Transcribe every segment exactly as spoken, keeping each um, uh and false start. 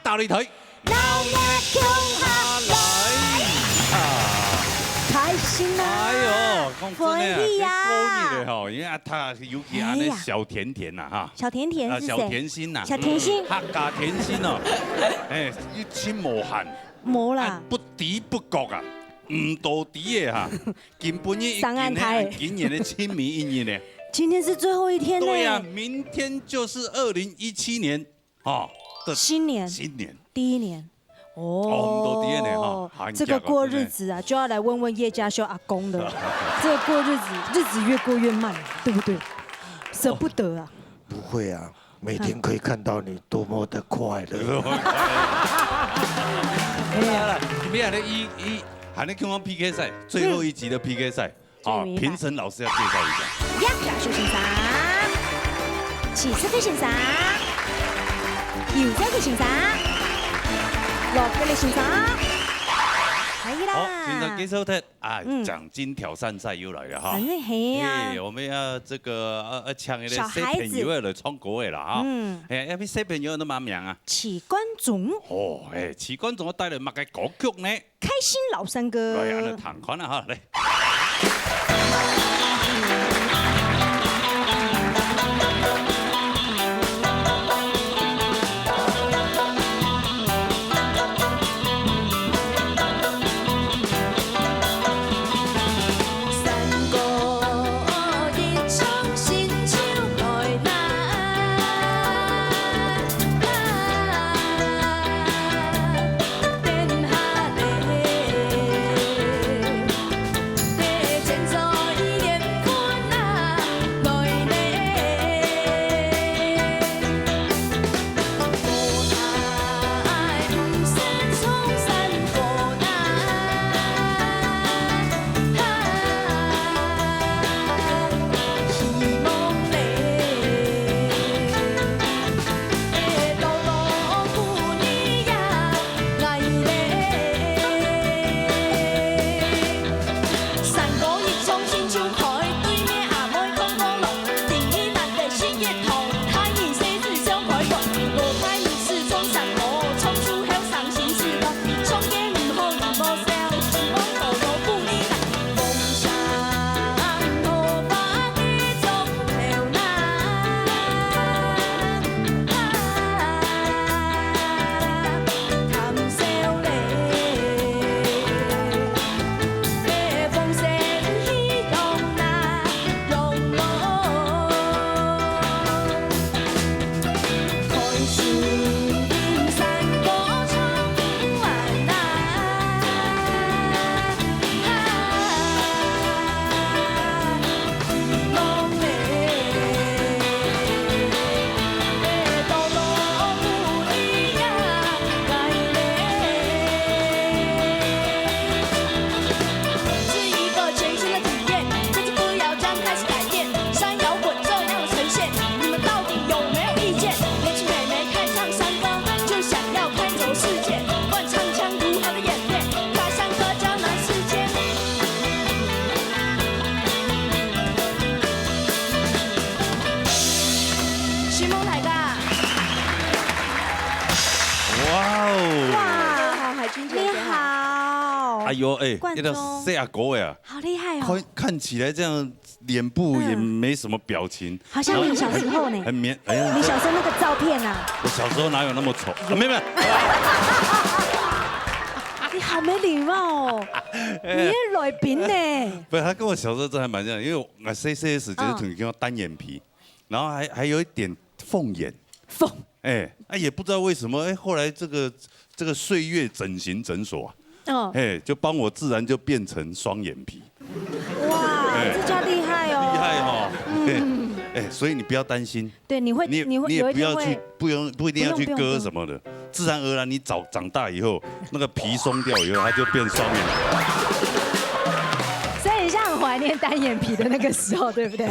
打擂台。老爺共下來。啊。開心啊！哎喲，講真的啊，歡喜啊！這過日的吼，因為啊，他尤其恁呢哎呀小甜甜吶，哈。小甜甜是誰？啊，小甜心吶。小甜心。嗯，客家甜心哦。哎，一心無限。無啦。啊，不知不覺啊，毋到底的哈，今晡日已經上岸台。今年的清明一日呢。今天是最後一天呢。對呀，明天就是二零一七年 哦，的新年。新年。第一年。哦，哦，毋到第一年哈，哦，這個過日子啊，就要來問問葉家修阿公了。這個過日子，日子越過越慢，對不對？捨不得啊。不會啊，每天可以看到你多麼的快樂。哎呀，你們還在一，一，還在跟我P K賽，最後一集的P K賽。 哦，評審老師要介紹一下。葉家修先生、徐世傑先生、游正傑先生、羅國立先生，可以啦。好，先生介紹忒啊，嗯。獎金挑戰賽又來了哈。哎，係啊。哎，我們要這個，呃，呃，請一個小孩子。小朋友來唱歌的啦哈。嗯。哎，要不小朋友那麼名啊？徐冠中。哦，哎，徐冠中帶來麼个歌曲呢？ 開心老山歌。來，恁呢聽看啊哈，來。哇哦！哇，海軍姐姐好。你好。哎喲，哎，冠中。那個細阿哥呀，好厲害哦。看，看起來這樣，臉部也沒什麼表情，嗯。好像你小時候呢。然後很，很腼，哎呀，你小時候那個照片啊。我小時候哪有那麼醜？啊，沒有，沒有。你好沒禮貌哦，你是來賓呢。不是，他跟我小時候真的還蠻像，因為我細細的時候就是挺喜歡單眼皮，嗯。然後還，還有一點鳳眼。鳳。哎，啊，也不知道為什麼，哎，後來這個，這個歲月整形診所啊，哦。哎，就幫我自然就變成雙眼皮。哇，哎。這叫厲害哦。厲害哦。嗯。哎，哎，所以你不要擔心。對，你會，你也，你會，你也不要去，有一天會，不用，不一定要去割什麼的，不用，不用，不用。自然而然你長，長大以後，那個皮鬆掉以後，它就變雙眼皮。所以你現在很懷念單眼皮的那個時候，對不對？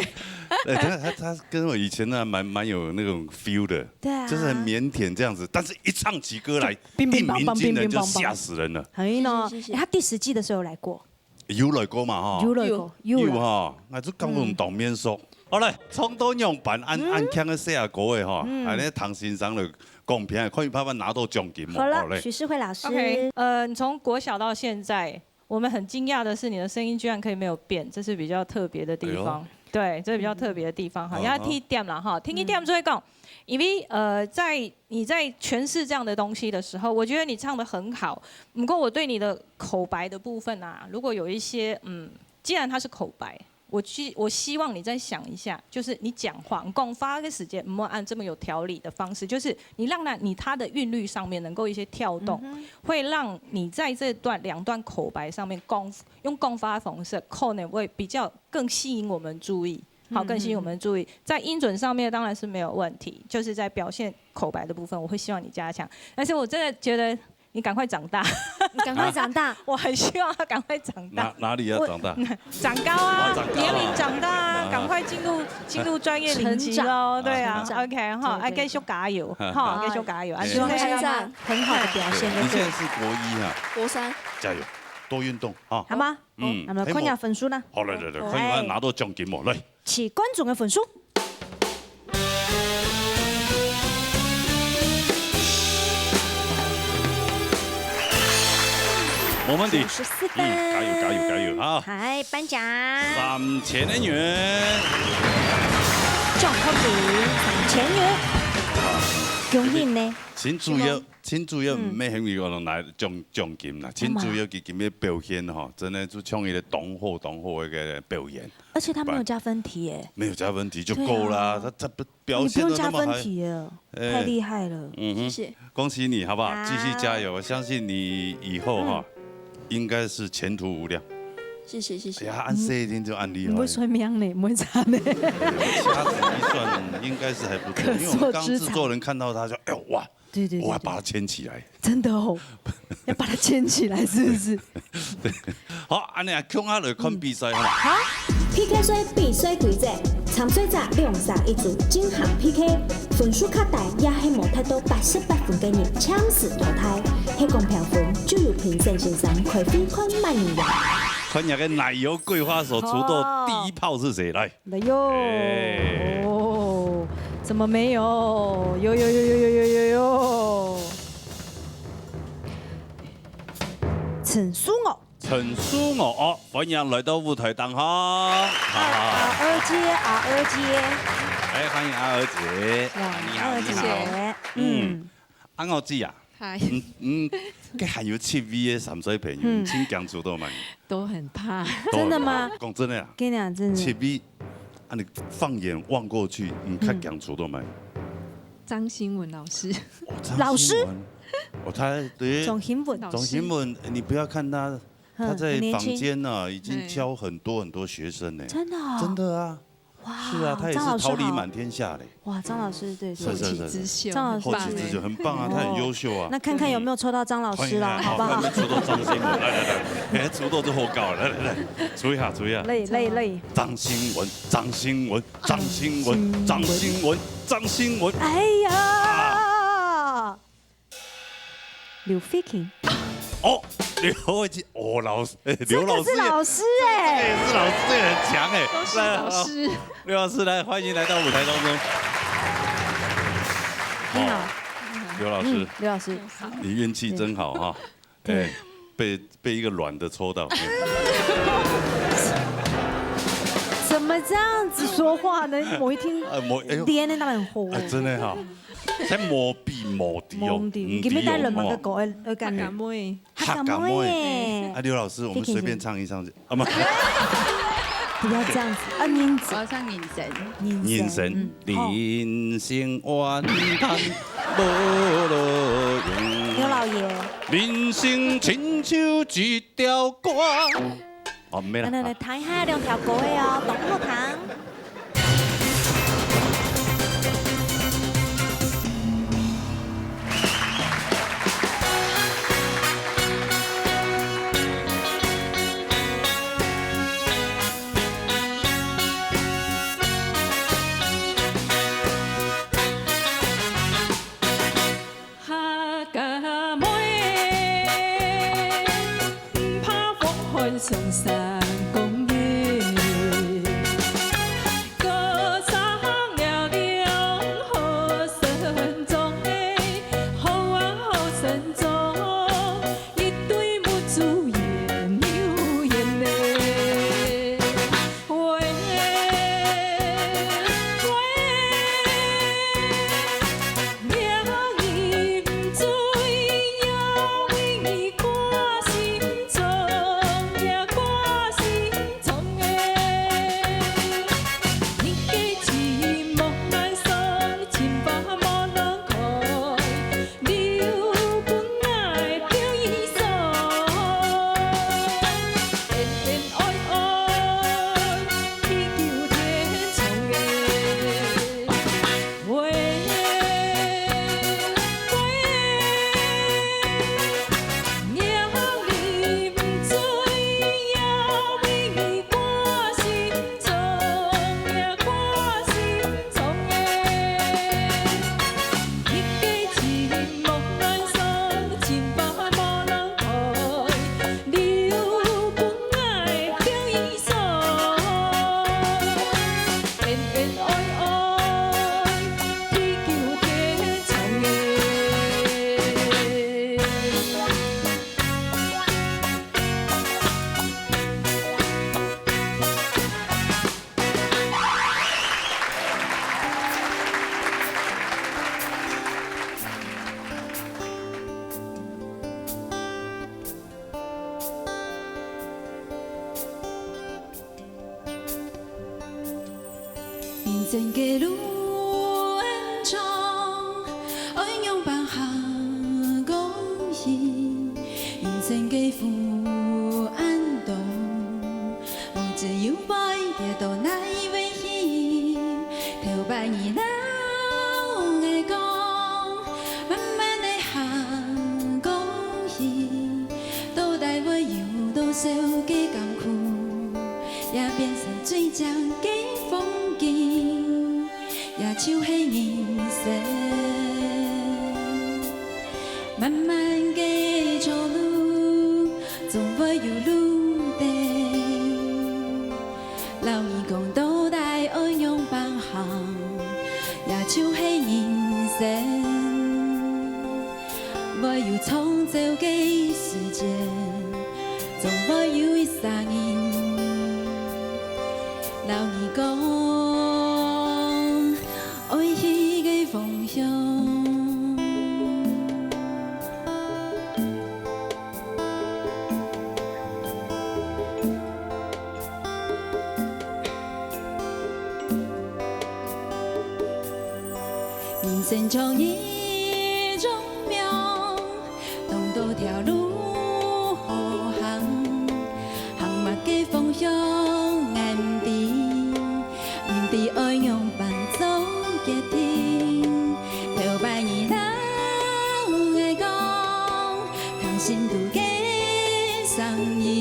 哎，他，他，他跟我以前呢，蠻，蠻有那種 feel 的，對啊。就是很靦腆這樣子，但是一唱起歌來，就乒乒乓乓，一鳴驚人，就嚇死人了。乒乒乓乓。很硬哦。謝謝，謝謝。哎，他第十季的時候有來過。有來過嘛，哈？有來過，有，有啦。有哈，那就剛剛當面熟。嗯。好來，唱到仰般，恁，嗯。恁慶个細阿哥个吼，嗯。恁呢唐先生來講評，看有辦法拿到獎金無？好了，好嘞。許世慧老師。OK，呃，你從國小到現在，我們很驚訝的是，你的聲音居然可以沒有變，這是比較特別的地方。哎呦。對，這是比較特別的地方哈。嗯哼。然後第一點啦哈，第一點就會講，因為，呃，在，你在詮釋這樣的東西的時候，我覺得你唱得很好，不過我對你的口白的部分啊，如果有一些，嗯，既然它是口白，我希，我希望你再想一下，就是你講話，你講話的時間，毋好按這麼有條理的方式，就是你讓它，你它的韻律上面能夠一些跳動，嗯哼。會讓你在這段，兩段口白上面講，用講話的方式，可能會比較更吸引我們注意。好，嗯哼。更吸引我們注意。在音準上面當然是沒有問題，就是在表現口白的部分，我會希望你加強。但是我真的覺得你趕快長大。你趕快長大。啊。我很希望他趕快長大。哪，哪裡要長大？我，長高啊，哦，長高啊。年齡長大啊，啊。趕快進入，進入專業領域咯，成長。對啊，成長。OK，哈，對，對，哎，繼續加油，對。哈，好。繼續加油，啊，哎。希望看到他很好的表現，對，你現在是國一哈。國三。加油，多運動啊。好嗎？嗯，那麼看一下分數呢？好，來，來，來，好。看一下拿到獎金無？來。 請觀眾个分數。無問題。九十四分。嗯，加油，加油，加油啊！嗨，頒獎。三千个銀。獎學金三千銀。恭喜你。真主要，真主要毋係因為講拿獎，獎金啦，真主要佢今日表現吼，真的就像一個當好當好个一個表演。 而且他沒有加分題耶。沒有加分題就夠啦，對啊。他，他表現得那麼好。你不用加分題耶，哎。太厲害了。嗯哼，謝謝。恭喜你，好不好？啊。繼續加油，我相信你以後哈，嗯。應該是前途無量。謝謝，謝謝。哎呀，恁細一定就恁厲害。毋會算命呢，毋會差呢。掐指一算，應該是還不錯，因為我們剛製作人看到他說，哎呦，哇， 對，對，對，我要把它牽起來。對。真的哦，要把它牽起來，是不是？對。好，恁樣啊，共下來看比賽，好嗎？好，P K賽比賽規則，參賽者兩儕一組進行P K，分數較低也係無達到八十八分个人，暫時淘汰。係講評分，就由評審先生開會看麼人贏。看這個奶油桂花手抽到第一炮是誰，來。 來喲。哎。哦，怎麼沒有？有，有，有。陳書豪。陳書豪，哦，歡迎來到舞台頂哈。阿，阿二姐，阿二姐。哎，歡迎阿二姐。哇，你好，阿二姐。你好。嗯。嗯。阿二姐啊， 嗨。嗯，嗯，該還有七位个參賽朋友，嗯。你盡驚抽到無？都很怕。真的嗎？講真的啊，跟你講真的。七位，啊，你放眼望過去，你較驚抽到無？張新文老師。哦，張新文。老師？哦，他，對。張新文。老師。張新文，你不要看他，嗯，他在房間呢，很年輕。已經教很多很多學生呢。真的哦。真的啊。 哇，是啊，他也是桃李滿天下嘞。張老師好。哇，張老師，對，對，是，是，是，是。後起之秀，張老師，後起之秀，很棒啊，他很優秀啊。那看看有沒有抽到張老師了，歡迎啊，好不好？好，那抽到張新文，來，來，來，哎，抽到就好搞，來，來，來，抽一下，抽一下。來，來，來。張新文，張新文，張新文，張新文，張新文。哎呀！啊。 劉慧卿。哦，劉慧卿，哦，老師，哎，劉老師也，這個是老師哎。這個也是老師，這個很強哎。恭喜老師。來，哦，劉老師，來，歡迎來到舞台當中。你好。哦，劉老師，嗯，劉老師。你運氣真好哈。對。哎，被，被一個軟的抽到。怎麼這樣子說話呢？某一天，呃，某，哎呦，練的那很火。哎，真的哈。 在無比無敵哦，無敵，無敵哦，今日帶了麼个歌，呃，呃，客家妹。客家妹。客家妹。啊，劉老師，我們隨便唱一唱就，啊，不。不要這樣子，啊，您，我要唱人生。人生。人生，嗯，好。人生怨嘆無路用。劉老爺。人生親像一條歌。哦，沒了。來，來，來，啊。彈一下兩條歌的哦，當好彈。 客家妹，毋怕風寒上山講野，哥人生个路恁長，愛仰般行過去？人生个苦恁多，毋知又會跌到哪位去？頭擺你摎𠊎講，慢慢仔行過去，到底會有多少个艱苦，也變成最靚个風景。 也就係人生。漫漫个長路，總會有路燈。摎你講到底愛仰般行，也就係人生。會有創造个時間，總會有一儕人 摎你講，愛去个方向。人生像一種夢， 當多條路好行，行麼个方向𠊎毋知，毋知愛仰般做決定。頭擺你摎𠊎講，聽心肚个聲音，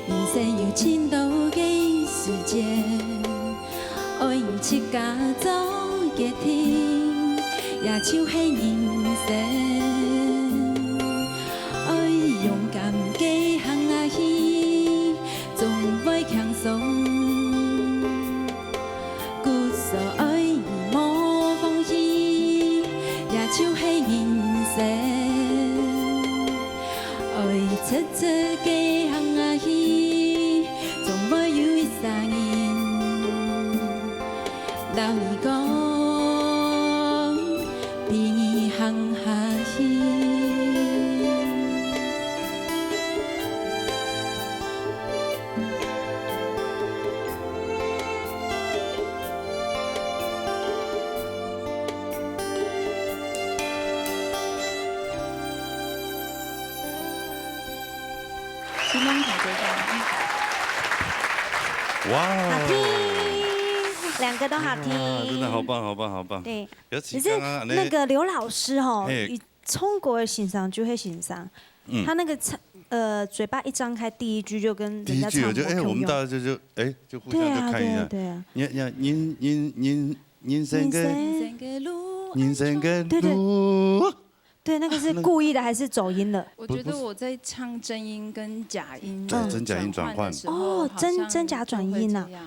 人生有盡多个時間， 愛你自家做決定，也就係人生。愛勇敢个行下去，總會輕鬆。故所愛你莫放棄，也就係人生。 愛直直个行下去，總會有一儕人摎你講，陪你行下去。 希望大家哇，好聽，兩個都好聽。哇，真的好棒，好棒，好棒。對，尤其可是剛剛那，那個劉老師吼，嘿。一唱歌个欣賞就會欣賞，嗯。他那個唱，呃，嘴巴一張開，第一句就跟人家唱歌共樣。第一句就，哎，我們大家就，就，哎，就互相就看一下。對啊，對啊，對啊。你，你，你，你，你，人生个，人生个路，人生个路。對，對。 對，那個是故意的還是走音了？我覺得我在唱真音跟假音，對，真假音轉換。轉換的時候，哦，真，好像真假轉音啊。就會這樣。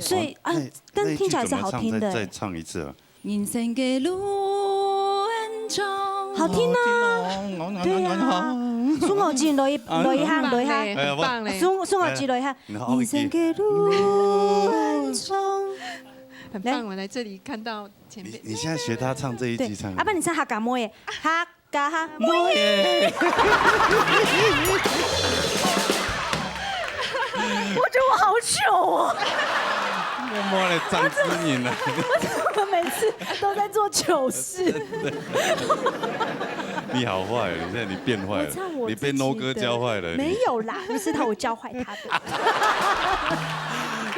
所以，啊，那，但聽起來是好聽的。那一句怎麼唱？再，再唱一次啊。人生个路很長。好聽啊。好聽哦，對啊。好，好，好。蘇雅琴來一，啊，來一下，來一下。哎呀，我，很棒嘞。蘇，蘇雅琴來一下。哎，你好，人生个路很長。很棒，來。我來這裡看到前輩。你，你現在學他唱這一句唱。對，啊，不然你唱客家妹耶，客 家妹。我覺得我好糗哦。我摸了張之年啊。我怎麼每次都在做糗事？你好壞了，你現在你變壞了，我唱我自己的。你被No哥教壞了，你。沒有啦，不是他，我教壞他的。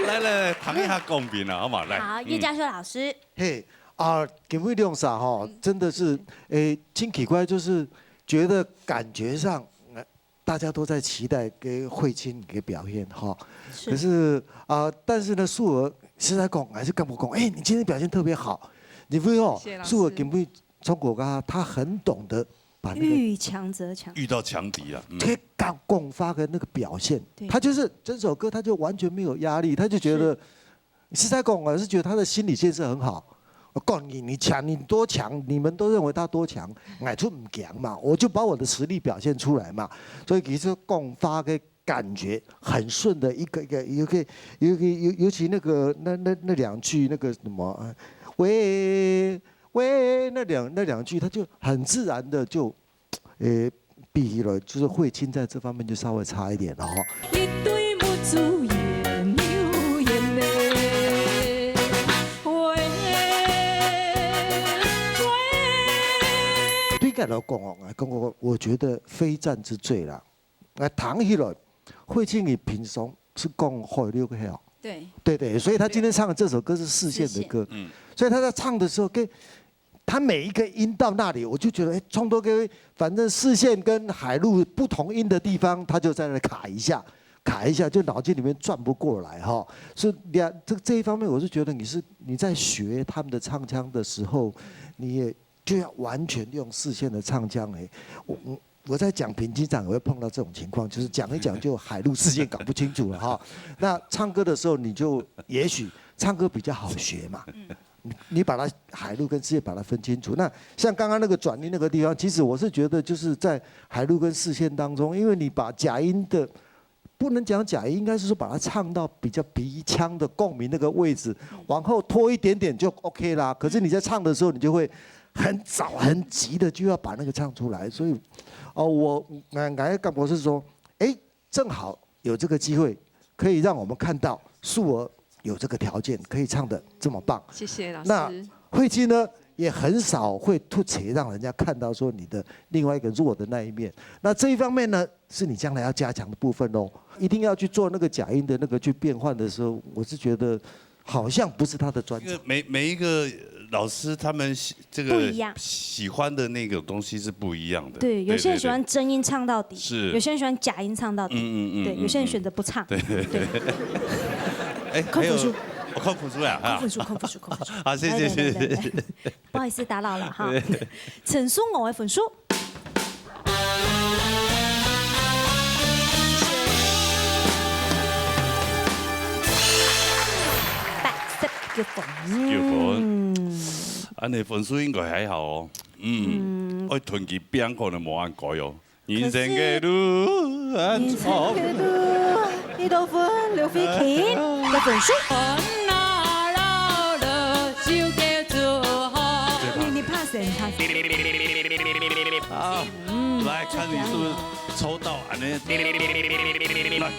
來來來，談一下公平啊，好嗎？來，好，嗯。葉佳秀老師。 嘿，啊，今晡日兩儕吼，嗯。真的是，誒，真奇怪，就是覺得感覺上，呃，大家都在期待跟慧卿的表現哈。是。可是，啊，但是呢，素娥實在講，還是跟我講，哎，你今天表現特別好。你不用，謝謝老師。素娥今晡日唱歌啊，她很懂得把那個遇強則強。遇到強敵了，嗯。可以講，講法跟那個表現，對。她就是整首歌，她就完全沒有壓力，她就覺得 是。實在講，我是覺得他的心理建設很好。我講你，你強，你多強，你們都認為他多強，𠊎就毋強嘛，我就把我的實力表現出來嘛。所以其實講話个感覺很順的一個，一個，一個，尤，尤其那個，那，那，那兩句那個什麼，呃，喂，喂，那兩，那兩句，他就很自然的就 誒，比起來，就是慧卿在這方面就稍微差一點了哈。一對目珠圓又圓咧。該老講哦，講我我覺得非戰之罪啦。那談起來，惠卿你平常是講海陸个哦。對。對對，所以他今天唱的這首歌是四縣的歌，四縣。嗯。所以他在唱的時候，跟他每一个音到那裡，我就覺得，哎，創作歌，反正四縣跟海陸不同音的地方，他就在那卡一下，卡一下，就腦筋里面轉不過來哈。所以你看，這這一方面，我是覺得你是你在學他們的唱腔的時候，你也就要完全用四縣的唱腔。哎，我我我在講評金場也會碰到這種情況，就是講一講就海陸四縣搞不清楚了哈。那唱歌的時候，你就也許唱歌比較好學嘛。你你把它海陸跟四縣把它分清楚。那像剛剛那個轉音那個地方，其實我是覺得就是在海陸跟四縣當中，因為你把假音的不能講假音，應該是說把它唱到比較鼻腔的共鳴那個位置，往後拖一點點就 OK 啦。可是你在唱的時候，你就會很早很急的就要把那個唱出來。所以，哦，我我我感覺是說，哎，正好有這個機會，可以讓我們看到素娥有這個條件可以唱得這麼棒。謝謝老師。那惠卿呢，也很少會突出讓人家看到說你的另外一個弱的那一面。那這一方面呢，是你將來要加強的部分咯。一定要去做那個假音的那個去變換的時候，我是覺得好像不是他的專長。這個每每一個老師他們喜這個不一樣。喜歡的那種東西是不一樣的。對，有些人喜歡真音唱到底，是。有些人喜歡假音唱到底，嗯嗯嗯，对，有些人選擇不唱。对对对。哎，还有，空腹书，我空腹书啊，空腹书，空腹书，空腹书。好，谢谢谢谢谢谢。不好意思打扰了哈。陈淑娥的分数。八十九分。十九分。嗯。恁呢分数应该还好哦。嗯。嗯。爱吞佢边可能无恁高哦。人生个路很长。人生个路，一多分，刘飞琴的分数。你你 pass 你 pass。啊，来看你是不是抽到恁呢？来。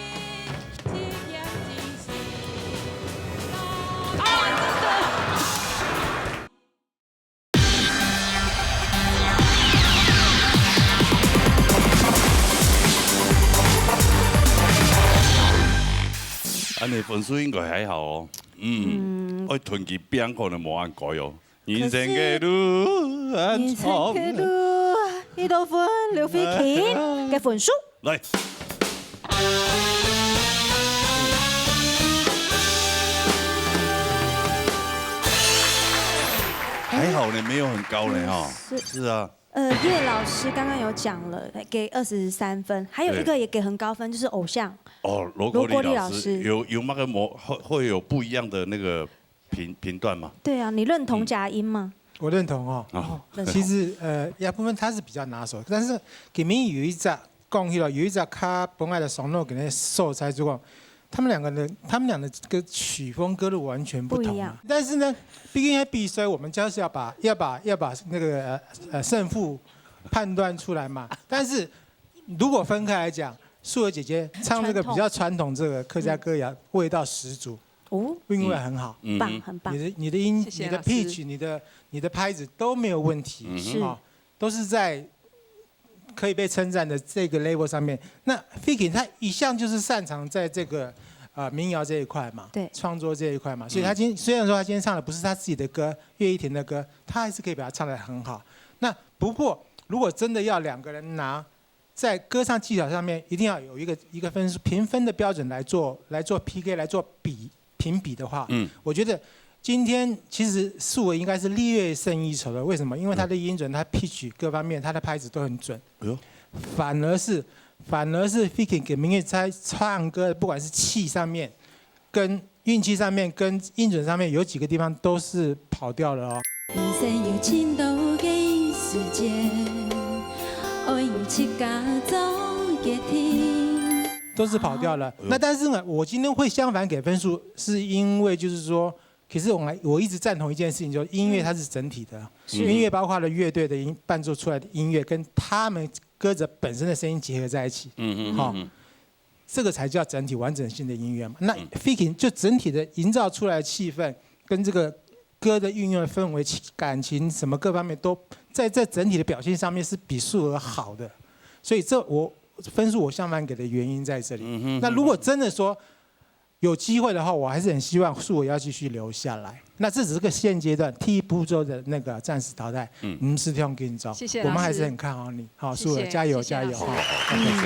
恁呢分数应该还好哦。嗯，爱吞佢边可能无恁高哦。人生个路很长。人生个路，一多分，刘飞琴的分数。来。还好呢，没有很高呢哈。是。是啊。 呃，叶老师刚刚有讲了，给二十三分，还有一个也给很高分，就是偶像。哦，罗国立老师。罗国立老师。有有那个模会会有不一样的那个评评断吗？对啊，你认同假音吗？我认同哦。哦，认同。其实呃，一部分他是比较拿手，但是里面有一只讲起来，有一只他本来的爽诺给那素材之后，他们两个人，他们俩的这个曲风歌路完全不同嘛。不一样。但是呢，毕竟在比赛，我们就是要把要把要把那个呃呃胜负判断出来嘛。但是如果分开来讲，素娥姐姐唱这个比较传统这个客家歌谣，味道十足，哦，韵味很好。嗯，棒，很棒。你的你的音、谢谢老师。你的 pitch、你的你的拍子都没有问题，是。哦，都是在可以被称赞的这个 level 上面。那 Fiki 他一向就是擅长在这个呃民谣这一块嘛，对。创作这一块嘛，所以他今虽然说他今天唱的不是他自己的歌，叶一田的歌，他还是可以把它唱得很好。那不过如果真的要两个人拿在歌唱技巧上面，一定要有一个一个分数评分的标准来做来做 P K 来做比评比的话，嗯，我觉得今天其实素娥应该是略胜一筹的。为什么？因为他的音准、他 pitch 各方面，他的拍子都很准。哎呦，反而是反而是 Fiki 给明月在唱歌，不管是气上面、跟运气上面、跟音准上面，有几个地方都是跑调了哦。人生有尽多个时间，爱有自家做决定。都是跑调了。哎呦。那但是呢，我今天会相反给分数，是因为就是说，其实我们我一直赞同一件事情，就是音乐它是整体的，是。音乐包括了乐队的音伴奏出来的音乐，跟他们歌者本身的声音结合在一起。嗯嗯嗯。好，嗯。这个才叫整体完整性的音乐嘛。那 Fiki 就整体的营造出来的气氛跟这个歌的运用的氛围、情感情什么各方面都在这整体的表现上面是比素娥好的，所以这我分数我相反给的原因在这里。那如果真的说有机会的话，我还是很希望素娥要继续留下来。那这只是个现阶段第一步骤的那个暂时淘汰，嗯，是这样跟你讲，谢谢老师。我们还是很看好你，好，谢谢，素娥加油加油，谢谢老师。好，谢谢，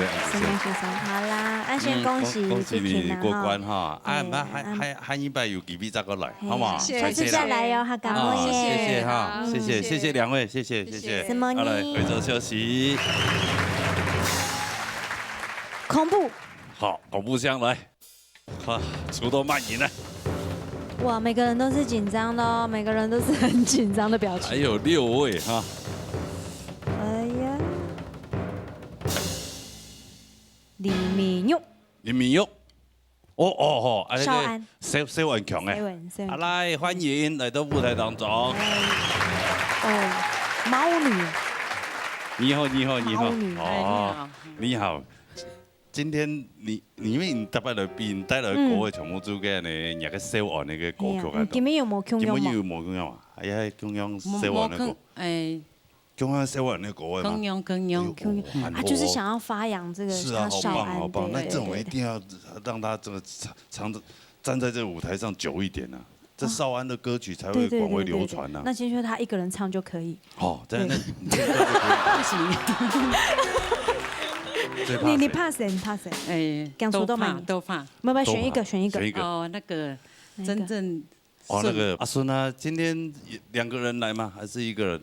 谢谢。好啦，啊，先恭喜恭喜你过关哈，啊，那还还还一百有机会再过来，好吗？下次再来哟，好，感谢，谢谢哈，谢谢谢谢两位，谢谢谢谢，什么呢？好了，回座休息。恐怖，好，恐怖箱来。 啊，出动慢银了。哇，每个人都是紧张的哦，每个人都是很紧张的表情。还有六位哈。哎呀，李明玉，李明玉，哦哦哦，少安，小小安强哎，小安，啊来欢迎来到舞台当中。哦，猫女，你好你好你好，猫女，哦，你好。 今天你你因为你特别来宾带来个歌个全部做个呢，你个小安个歌曲啊，今日有无共样嘛？今日有无共样啊？哎呀，共样小安个歌，哎，共样小安个歌个吗？共样共样，啊，就是想要发扬这个，是啊，好棒好棒，那这种一定要让他这个常常站在这个舞台上久一点啊。 这少安的歌曲才会广为流传呐。那先说他一个人唱就可以。哦，真的，不行。你你怕谁？你怕谁？哎，讲出都蛮都怕。没有，选一个，选一个，选一个。哦，那个真正哦，那个阿孙啊，今天两个人来吗？还是一个人？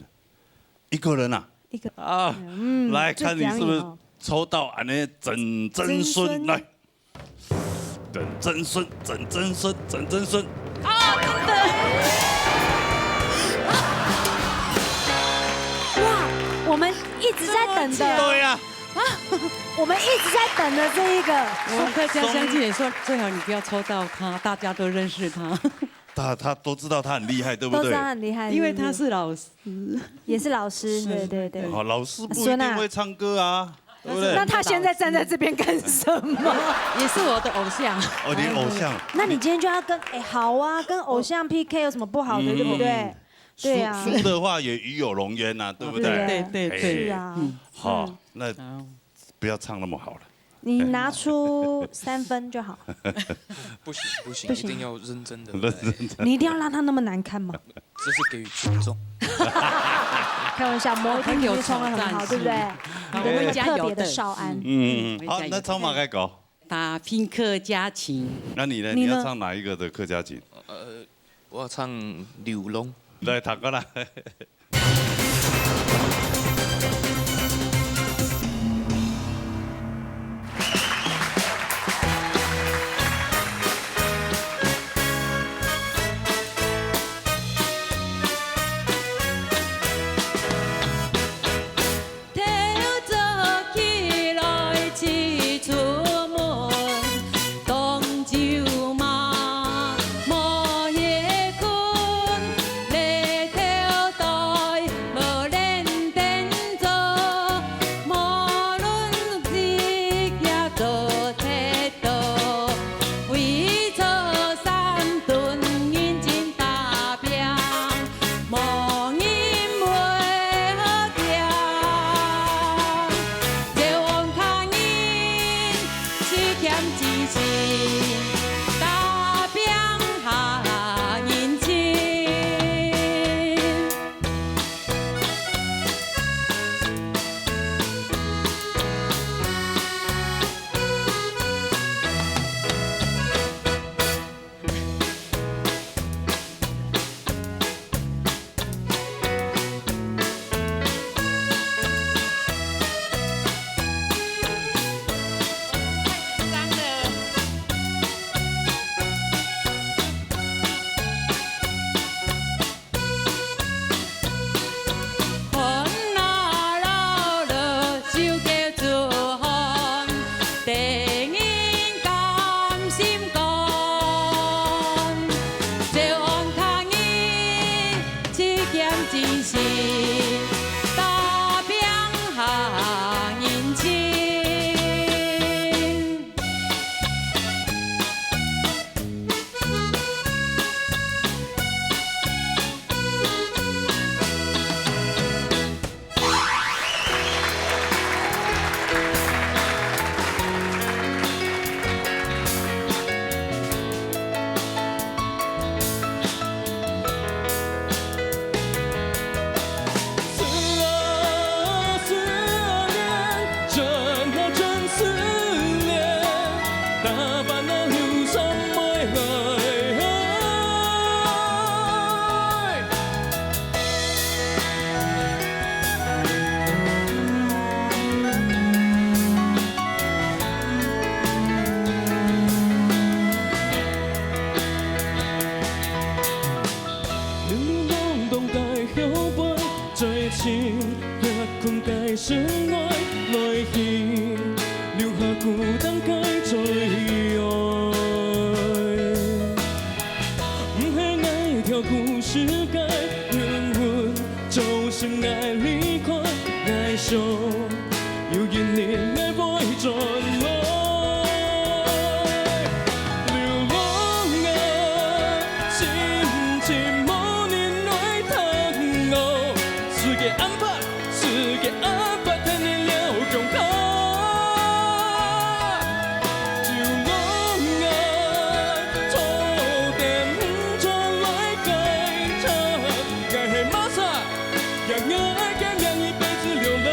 一个人啊。一个啊，来看你是不是抽到俺的曾曾孙来。 曾曾孙，曾曾孙，曾曾孙。啊，真的。哇，我们一直在等的。对呀。啊，我们一直在等的这一个。我们客家乡亲也说，最好你不要抽到他，大家都认识他。他他都知道他很厉害，对不对？都知道他很厉害，因为他是老师，也是老师，对对对。好，老师不一定会唱歌啊。 对不对？那他现在站在这边干什么？也是我的偶像。哦，你偶像。那你今天就要跟哎，好啊，跟偶像 P K 有什么不好的，对不对？对啊。输的话也与有荣焉呐，对不对？对对对。是啊。好，那不要唱那么好了。你拿出三分就好。不行不行，一定要认真的。你一定要让他那么难看吗？这是给予尊重。开玩笑，某一天你会唱的很好，对不对？你的那个特别的少安。嗯，好，那唱嘛该搞。打拼客家情。那你呢？你要唱哪一个的客家情？呃，我要唱《流浪》。来，唱过来。 人情。當个後背，最親也困个身外，來去留下孤單个最愛。毋係𠊎跳過世界，命運造成𠊎離開，𠊎想 有一日𠊎會轉來。流浪啊，深深無人來聽我，世界暗白，世界暗白，聽你了恐嚇。流浪啊，錯點毋轉來解釋，𠊎係麼儕？ 讓愛个名一輩子流浪。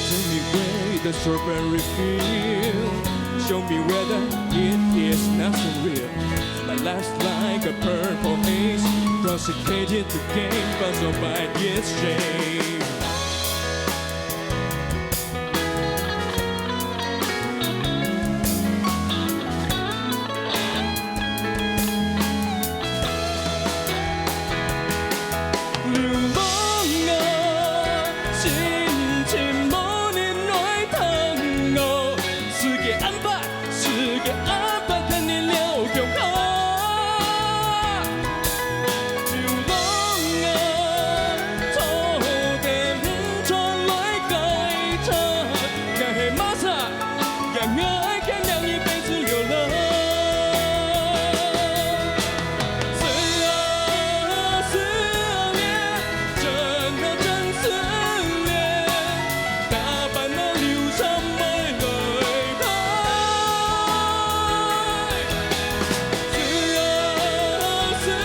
Tell me where the strawberry field. Show me whether it is not so real. My life's like a purple haze, intoxicated the game, puzzled by its shade. 流浪啊，深深無人來聽我，世界暗白，世界暗白，聽你了恐嚇。流浪啊，錯點毋轉來解釋，𠊎係麼儕？ 讓愛个名一輩子流浪。思啊思啊戀，轉啊轉思戀，打扮啊流沙愛來海。思啊思啊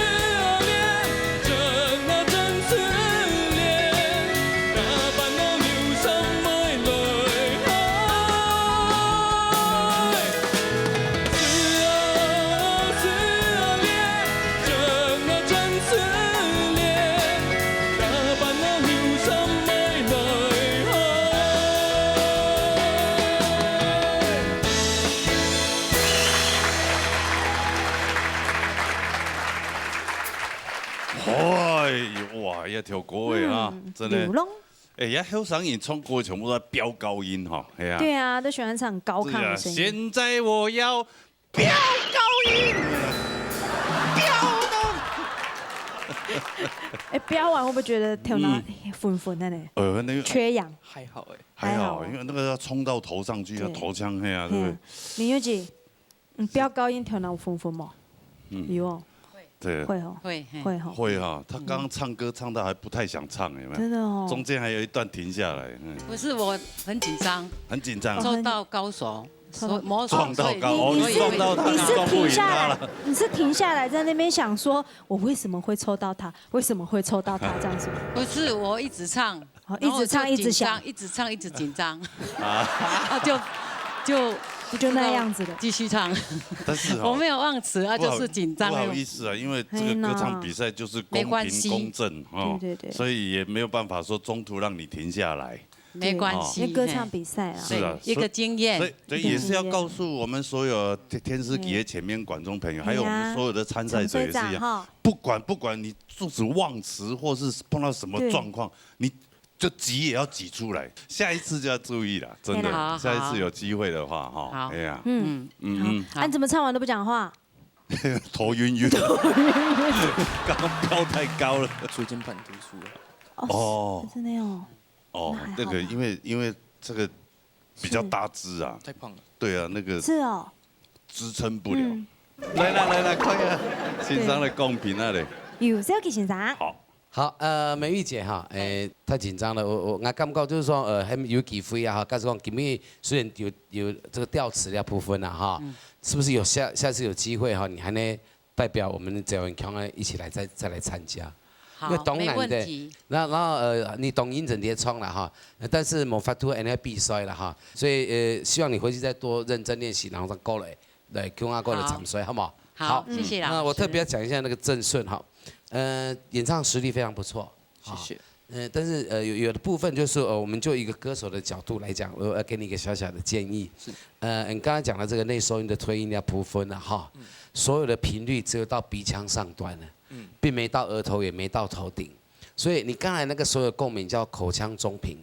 戀， 轉啊轉思戀，打扮啊流沙愛來海。思啊思啊戀，轉啊轉思戀，打扮啊流沙愛來海。 哎，哇，這條歌誒哈，嗯，真的。流浪。哎，這後生人唱歌全部都在飆高音哈，係啊。對啊，都喜歡唱高亢的聲音。對啊，現在我要飆高音，飆到。哎，飆完會不會覺得頭腦昏昏的呢？嗯。呃，那個缺氧。還好哎。還好，還好。因為那個要衝到頭上去，要頭腔，對。係啊，對不對？係啊。林宥嘉， 嗯，飆高音頭腦昏昏無？嗯。有哦。對。會哦。會，嘿。會吼。會哈，他剛剛唱歌唱到還不太想唱，有沒有？真的哦。中間還有一段停下來，嗯。不是，我很緊張。很緊張。哦，很，做到高手，做到，魔術，撞到高，所以，哦，你，你是，所以撞到他，你是撞不贏他了。停下來，你是停下來在那邊想說，我為什麼會抽到他？為什麼會抽到他？這樣是嗎？不是，我一直唱，哦，一直唱，然後我就緊張，一直想。一直唱，一直緊張。啊。然後就，就，就那樣子的。繼續唱。但是哈，我沒有忘詞啊，不好，就是緊張那種。不好意思啊，因為這個歌唱比賽就是公平公正，嘿吶。沒關係。哦，對，對，對。所以也沒有辦法說中途讓你停下來。沒關係，哦。因為歌唱比賽啊。是啊，對，一個經驗。所以，所以，所以也是要告訴我們所有天，天師級的前面觀眾朋友，嗯。還有我們所有的參賽者也是一樣，嘿啊。參賽者哈。不管，不管你 就是忘詞或是碰到什麼狀況，對。你就擠也要擠出來，下一次就要注意了，真的，對啦。好，下一次有機會的話，哈，好。哎呀，嗯。嗯，嗯，嗯。好。啊，你怎麼唱完都不講話？頭暈暈。頭暈暈。剛剛飆太高了。椎間盤突出了。哦，哦。是，真的哦。哦，那還好吧？那個，因為，因為這個比較大隻啊。是。太胖了。對啊，那個是哦。支撐不了。嗯。來，來，來，來，看一下，先生來公平啊嘞。有，小吉先生。好。 好，呃，美玉姐哈，誒，太緊張了，我，我，我感覺就是說，呃，還有機會啊哈，假使講今日雖然有，有這個吊詞的部分啊哈，嗯。是不是有下，下次有機會哈，你還能代表我們的謝文強呢，一起來再，再來參加？好，因為當然的，沒問題。那，然後，呃，你當然真的唱了哈，但是無法度恁樣比賽了哈，所以，呃，希望你回去再多認真練習，然後再過來，來，共下過來參賽，好。好無？好，好，謝謝老師。那我特別講一下那個鄭順哈，呃，演唱實力非常不錯， 謝謝。呃，但是，呃，有，有的部分就是，呃，我们就一个歌手的角度来讲，我要给你一个小小的建议。是。呃，你刚才讲到这个内收音的推音要铺分了哈，嗯。所有的频率只有到鼻腔上端了，嗯。并没到额头，也没到头顶。所以你刚才那个所有共鸣叫口腔中频，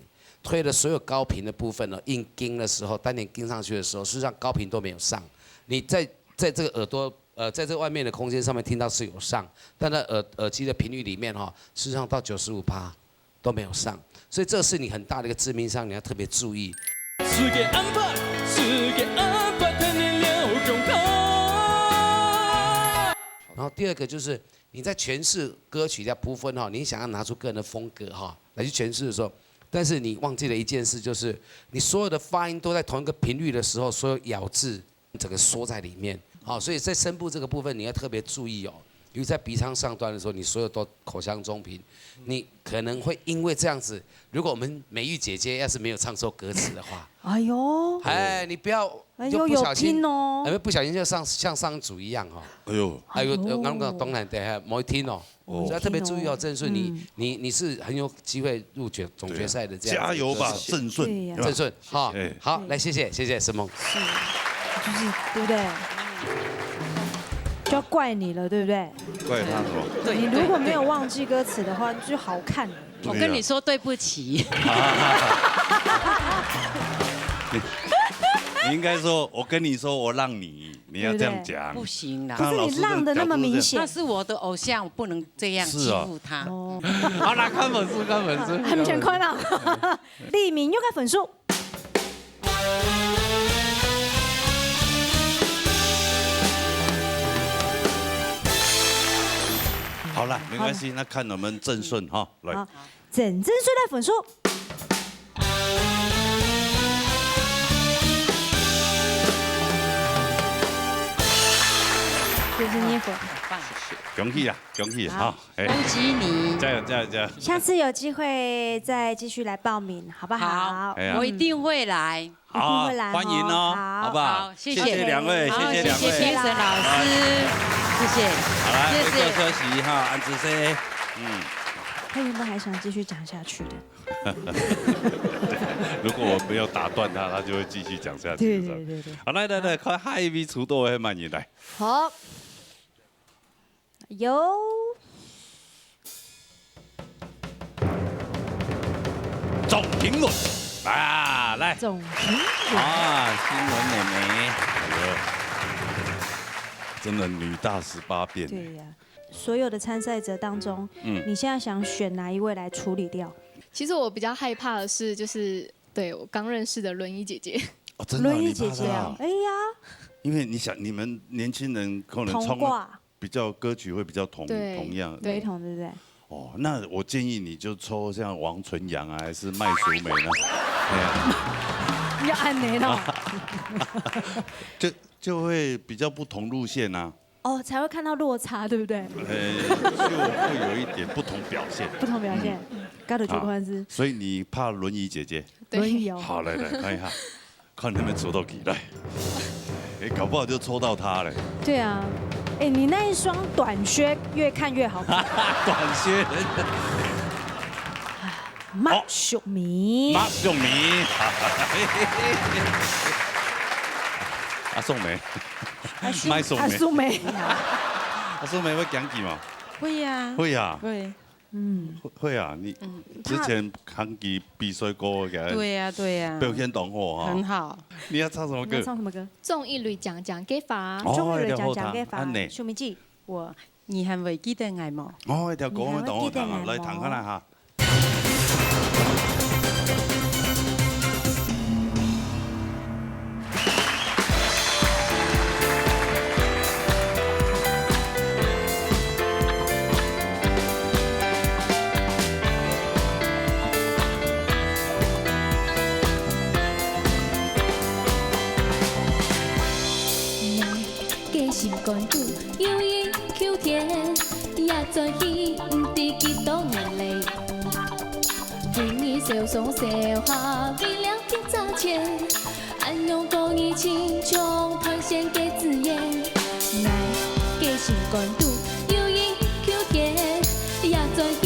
推的所有高频的部分呢，硬经的时候，丹田经上去的时候，事实上高频都没有上。你在，在这个耳朵，呃，在这个外面的空间上面听到是有上，但在耳，耳机的频率里面哈，事实上到九十五趴都没有上。所以这是你很大的一个致命伤，你要特别注意。世界安排，世界安排，天然流浪啊。然后第二个就是你在诠释歌曲的部分哈，你想要拿出个人的风格哈，来去诠释的时候，但是你忘记了一件事，就是你所有的发音都在同一个频率的时候，所有咬字整个缩在里面。好，所以在声部这个部分你要特别注意哦，尤其在鼻腔上端的时候，你所有都口腔中频，你可能会因为这样子，如果我们美玉姐姐要是没有唱错歌词的话，哎呦，哎，你不要，哎呦，就不小心，有听哦。哎，不小心就上，像上组一样哦。哎呦，哎呦，哎呦。呃，刚刚当然对，还没听哦。 哦。所以要特别注意哦，有听哦。郑顺，你，嗯。你，你是很有机会入决，总决赛的这样子。对啊，加油吧，对。郑顺，对呀。对吧？郑顺，哈，哎。好，来，谢谢，谢谢，沈梦。是，就是，对不对？就要怪你了，对不对？怪他什么？对，你如果没有忘记歌词的话，对，对。就好看了。对呀。我跟你说对不起。你，你应该说，我跟你说，我让你 你要这样讲。对不对？不行啦。可是你让得那么明顯。那是我的偶像，我不能这样欺负他。是哦。哦。好啦，看分數，看分數。還毋算看啦。李明玉个分數。好啦，沒關係，好。那看我們鄭順哈，來。好，鄭順个分數。 就是你粉。很棒。恭喜啊，恭喜，好。好，哎。恭喜你。加油，加油，加油。下次有機會再繼續來報名，好不好？好，哎呀。我一定會來。好，一定會來哦，歡迎哦，好。好不好？好，謝謝。謝謝兩位，好，謝謝兩位。謝謝評審老師，謝謝。好，來，謝謝。回座休息哈，恁仔細。嗯。他原本還想繼續講下去的。如果我沒有打斷他，他就會繼續講下去，對，是吧？對，對，對。好，來，來，來，看下一位出道个係麼人來。好。有。鍾庭倫啊，來。鍾庭倫。啊，庭倫妹妹，哎呦，真的女大十八變。對呀。 所有的參賽者當中，嗯。你現在想選哪一位來處理掉？其實我比較害怕的是，就是，對，我剛認識的輪椅姐姐。哦，真的哦，輪椅姐姐啊，你怕她啊？哎呀。因為你想，你們年輕人可能衝，童話。比較歌曲會比較同，對，同樣。對。雷同，對不對？哦，那我建議你就抽像王純陽啊，還是麥淑梅呢？哎呀。要按呢咯。就，就會比較不同路線啊。 哦，才會看到落差，對不對？呃，就會有一點不同表現。不同表現，嗯。該就去看是。啊，所以你怕輪椅姐姐？對。輪椅哦。好，來，來，看一下，看你們抽到幾來。哎，搞不好就抽到她嘞。對啊。哎，你那一雙短靴越看越好看。短靴。麥淑梅。麥淑梅。阿淑梅。 阿淑，麥淑梅。阿淑梅。阿淑梅會講句無？會啊。會啊。會。嗯。會，會啊，你，嗯。之前講句比賽過个。對啊，對啊。表現當好哈。很好。你要唱什麼歌？你要唱什麼歌？鍾意雷講講个話。哦，鍾意雷講講个話。恁呢。秀美姐。我，你還會記得𠊎無？哦，這條歌我當好聽啊，你還會記得𠊎無？來，聽看啦哈。 个心肝肚有一口田，也轉去毋知幾多年咧。今日燒忒燒下，為了幾隻錢，恁樣過日親像斷線个紙鷂。𠊎个心肝肚有一口田，也轉去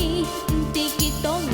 毋知幾多年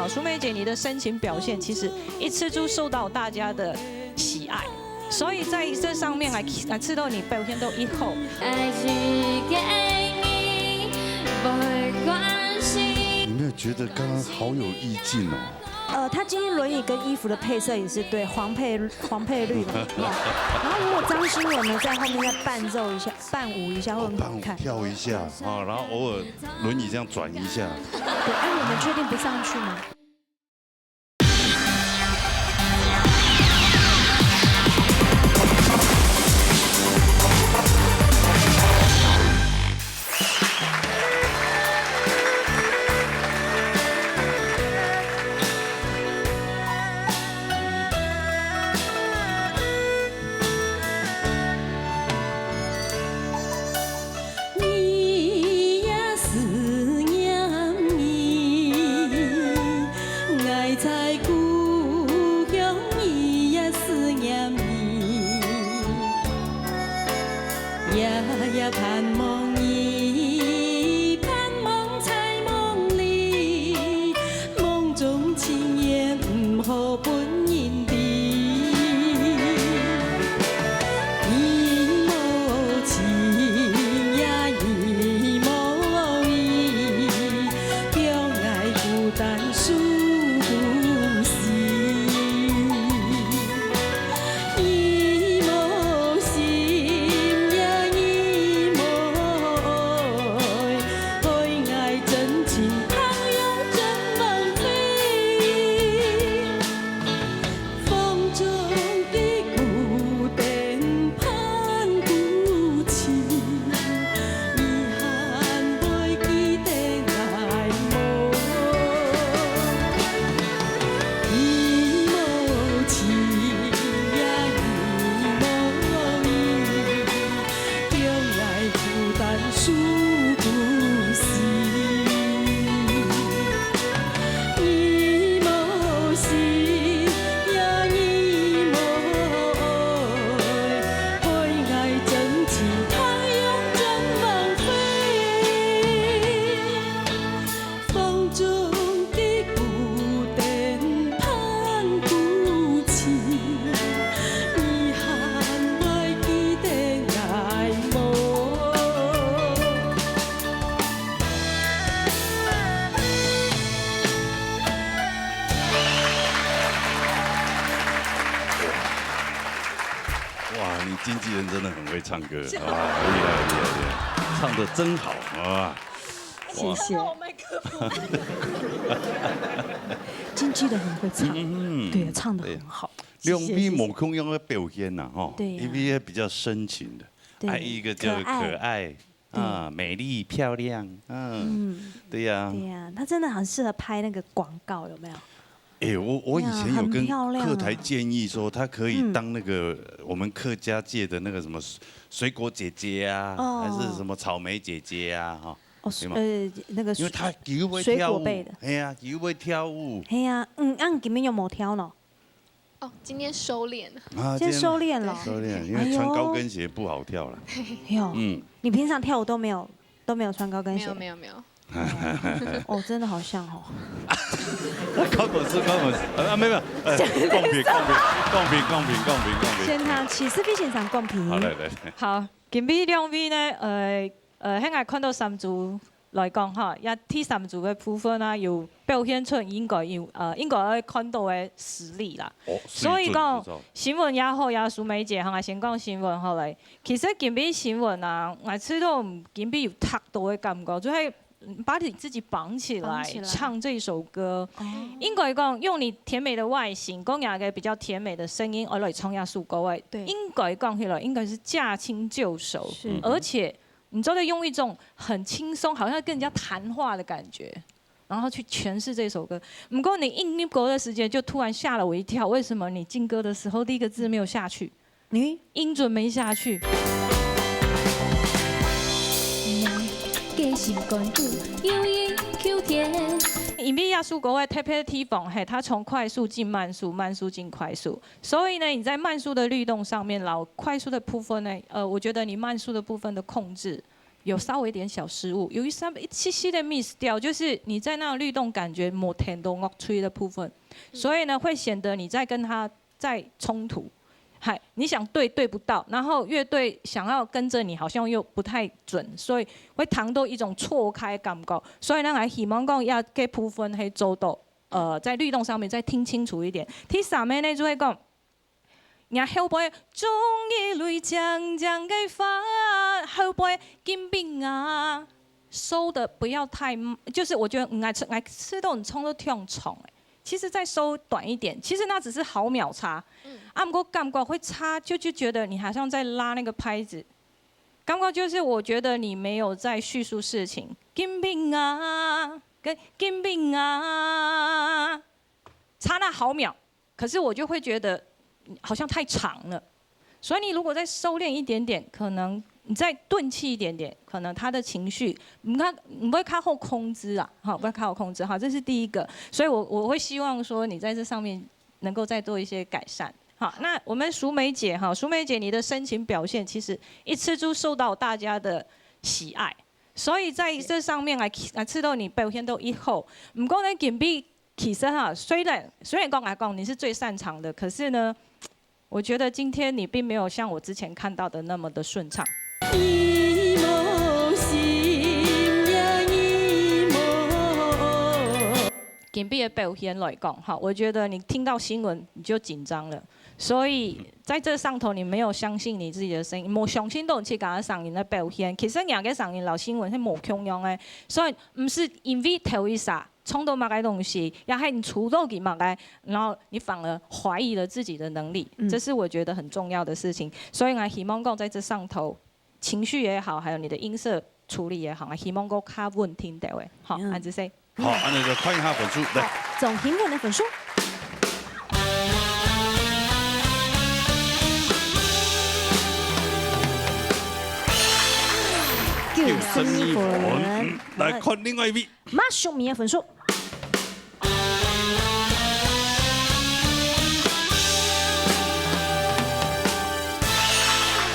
淑梅姐，你的深情表现其实一直就受到大家的喜爱，所以在这上面还还知道你表现到以后。爱是给你，不管是你没有觉得刚刚好有意境哦？呃，他今天轮椅跟衣服的配色也是对黄配黄配绿嘛，哦。然后如果张新文呢在后面再伴奏一下，伴舞一下会很好看。跳一下啊，然后偶尔轮椅这样转一下。对，哎，我们确定不上去吗？哇，你经纪人真的很会唱歌啊，厉害厉害厉害，唱的真好啊！谢谢。经纪人很会唱，对，唱的很好。两位无共样的表现呐，吼，对呀一位比较深情的，对还有一个叫可爱可爱啊，美丽漂亮，嗯，对呀，对呀，他真的很适合拍那个广告，有没有？哎，我我以前有跟很漂亮啊客台建议说，他可以当那个我们客家界的那个什么水果姐姐啊，哦还是什么草莓姐姐啊，哈，哦，有吗呃，那个因为他又会水跳舞，果类的，哎呀，又会跳舞哎呀，嗯，那你今天有没有跳呢？哦，今天收敛了。啊，先收敛了。收敛，因为穿高跟鞋不好跳了。有，嗯，你平常跳舞都没有都没有穿高跟鞋？没有没有没有。哦，真的好像哦。高狗是高狗是啊，没有没有，呃，公平公平公平公平公平公平。先他起司必先生公平。好，来来来，好，今晡两位呢，呃呃，现在看到三组来讲哈，也第三组的部分啊，有表现出应该有呃应该要看到的实力啦。哦，所以讲水准不错新闻也好，也淑梅姐哈，先讲新闻好嘞。其实今晡新闻啊，我知道今晡有特多的感觉，就系把你自己绑起来绑起来唱这首歌。哦应该讲用你甜美的外形，讲雅个比较甜美的声音，而来唱这首歌诶。对应该讲起来应该是驾轻就熟，是而且你真的用一种很轻松，好像跟人家谈话的感觉。然后去诠释这首歌。不过你一入歌的时间就突然吓了我一跳，为什么你进歌的时候第一个字没有下去？你音准没下去。个心肝肚有一口甜。因为这首歌个特别的地方，嘿，它从快速进慢速，慢速进快速，所以呢，你在慢速的律动上面，然后快速的部分呢，呃，我觉得你慢速的部分的控制有稍微一點小失誤，有一些一些些的 miss 掉，就是你在那个律動感覺無聽到樂隊的部分，所以呢會顯得你在跟他在衝突。嗨，你想對對不到，然後樂隊想要跟著你，好像又不太準，所以會聽到一種錯開感覺。所以呢，還希望講這个部分可以做到，呃，在律動上面再聽清楚一點。第三个呢，就會講，若後背中意蕊靚靚个花，後背緊逼啊，收的不要太，就是我覺得，嗯，愛吃，愛吃到你衝到跳蟲，哎，其實再收短一點，其實那只是毫秒差。啊，毋過感覺會差，就就覺得你好像在拉那個拍子，感覺就是我覺得你沒有在敘述事情，緊逼啊，跟緊逼啊，差那毫秒，可是我就會覺得嗯好像太長了。所以你如果再收斂一點點，可能你再頓氣一點點，可能他的情緒，你看，你會較好控制啊，哈，會較好控制哈，這是第一個。所以我我會希望說你在這上面能夠再做一些改善。好，那我們淑梅姐哈，淑梅姐你的深情表現其實一直都受到大家的喜愛，所以在這上面來來知道你表現到以後，毋過呢，緊逼其實哈，雖然雖然講來講你是最擅長的，可是呢，我覺得今天你並沒有像我之前看到的那麼的順暢。緊逼的表現來講哈，我覺得你聽到新聞你就緊張了，所以在這上頭你沒有相信你自己的聲音，無相信到你自家个聲音个表現。其實人个聲音摎新聞係無共樣个，所以毋係因為頭一下 衝到麼个東西，也係你觸到佢麼个，然後你反而懷疑了自己的能力，嗯。這是我覺得很重要的事情。所以我希望講在這上頭，情緒也好，還有你的音色處理也好，我希望講較穩定點位。好，嗯。恁仔細。好，恁仔就看一下分數，來。好，總評委的分數。九十一分。嗯，來看另外一位。馬淑敏的分數。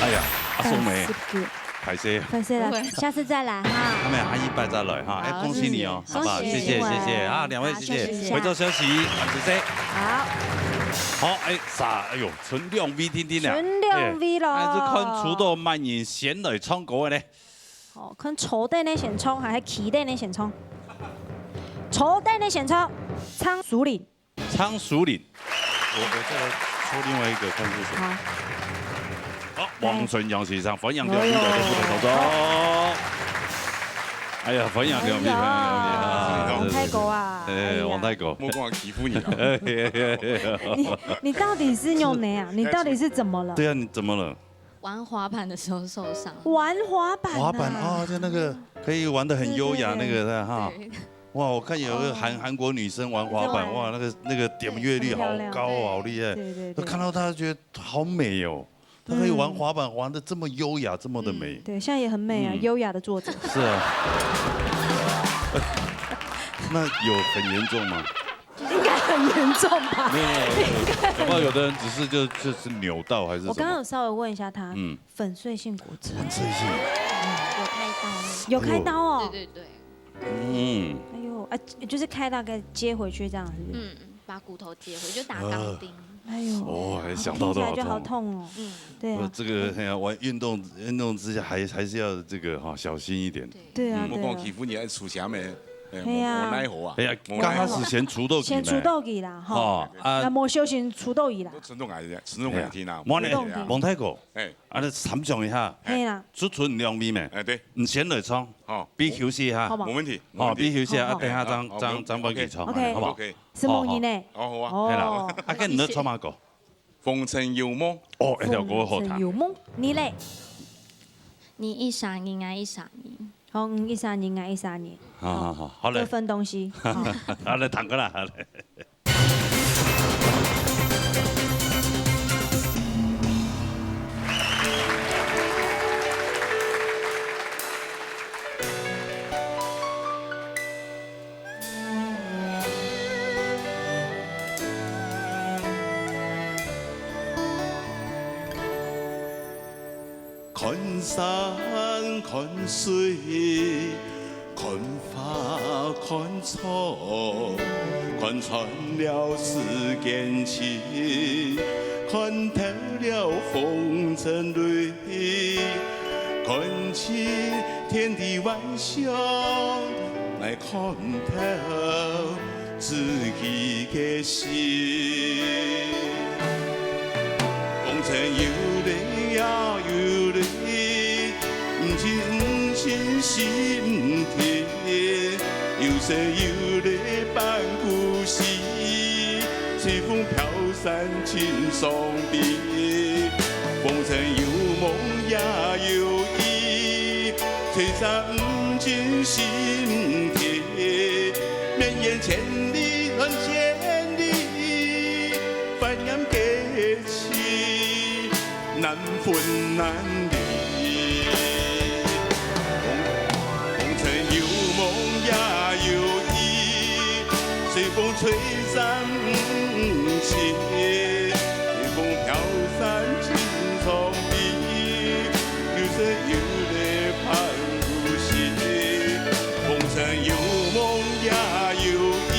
哎呀，阿淑敏，三十九。歹勢。歹勢啦，不會。下次再來哈。他們下一擺再來哈，哎，好，恭喜你哦，謝謝。好不好？謝謝，謝謝。謝謝啊，兩位謝謝。好，休息一下。回頭休息，啊，謝謝。好。好，哎，三，哎喲，賰兩位定定啊。賰兩位咯。哎，這看出到麼人先來唱歌个呢？哦，看坐等个先唱，還係企等个先唱？坐等个先唱，唱淑敏。 唱淑敏。我，我再來抽另外一個看是誰。好。好，黃純陽先生，歡迎兩位來到舞台當中。哎呀，歡迎兩位，哎呀，歡迎兩位啊，黃大哥啊，哎，哎呀。黃大哥。莫講欺負你啊。你，你到底是用哪啊？你到底是怎麼了？對啊，你怎麼了？玩滑板的時候受傷。玩滑板啊。滑板啊，就那個可以玩得很優雅那個，對，對，對。哈。對。 哇，我看有個韓，哦。韓國女生玩滑板，對。哇，那個，那個點閱率好高哦，對。好厲害。對，對，對。我看到她覺得好美哦，她可以玩滑板，嗯。玩得這麼優雅，這麼的美。嗯，對，現在也很美啊，嗯。優雅的坐著。是啊。那有很嚴重嗎？應該很嚴重吧？沒有，沒有，沒有。搞不好有的人只是就，就是扭到還是什麼。我剛剛有稍微問一下她，嗯。粉碎性骨折。粉碎性。有開刀。有開刀哦。哎呦。對，對，對。 嗯。哎呦，啊，就是開刀給接回去這樣，是不是？嗯，把骨頭接回，就打鋼釘。哎呦，哦，哎，想到都好痛。聽起來就好痛哦。嗯。對啊。呃，這個，哎呀，玩運動，運動之下還，還是要這個，哈，小心一點。對。對啊，嗯。對啊。莫講欺負你，愛出聲咩？哎，嘿啊。無，無奈何啊。哎呀，無奈何。剛開始先出到佢咩？先出到佢啦，哈。哦，啊。那無小心出到佢啦。都傳統愛，傳統愛聽啊。哎呀。無呢，無奈何。王太公，哎。啊，你參詳一下。嘿啦。就賰兩位咩？哎，對。你先來唱。 好。比休息一下。好無？無問題，好，無問題。比休息一下，好，好。等下張，好，好，張，張文傑唱，OK。好不好？OK。承蒙你呢。好，好啊。哦。係啦，啊，該你愛唱麼个歌？風塵有夢。哦，這條歌好聽。風塵有夢，你咧？你一閃，我一閃你。好，嗯，一閃你，我一閃你。好，好，好，好嘞。各分東西。好。好嘞，彈過來，好嘞。看水，看花，看草，看穿了世間情，看透了風塵累，看清天地萬象，來看透自己个心。 風塵有來呀有來，毋盡毋盡心田。有生有來半句詩，隨風飄散盡傷悲。風塵有夢也有意，吹散毋盡心田。綿延千里傳千里， 懷念過去，難分難離。風塵有夢也有意，隨風吹散毋盡，隨風飄散盡傷悲。有生有來盼 故事。風塵有夢也有意，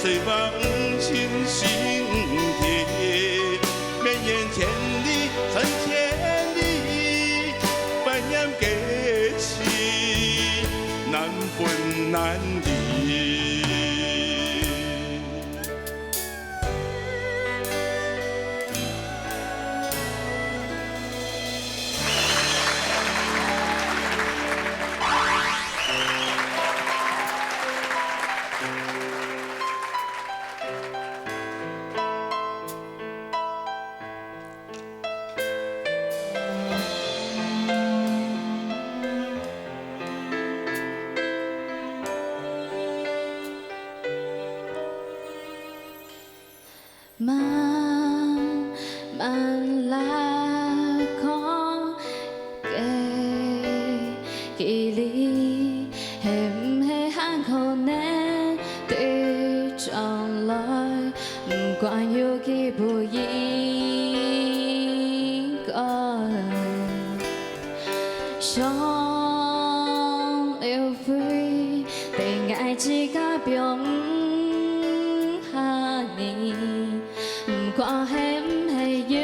隨風舞盡心田。綿延千里傳千里，懷念過去，難分難離。 慢慢拉開个距離，係毋係還可能對將來，毋管有幾不應該。 想流淚，對𠊎自家放下你，毋管係毋係有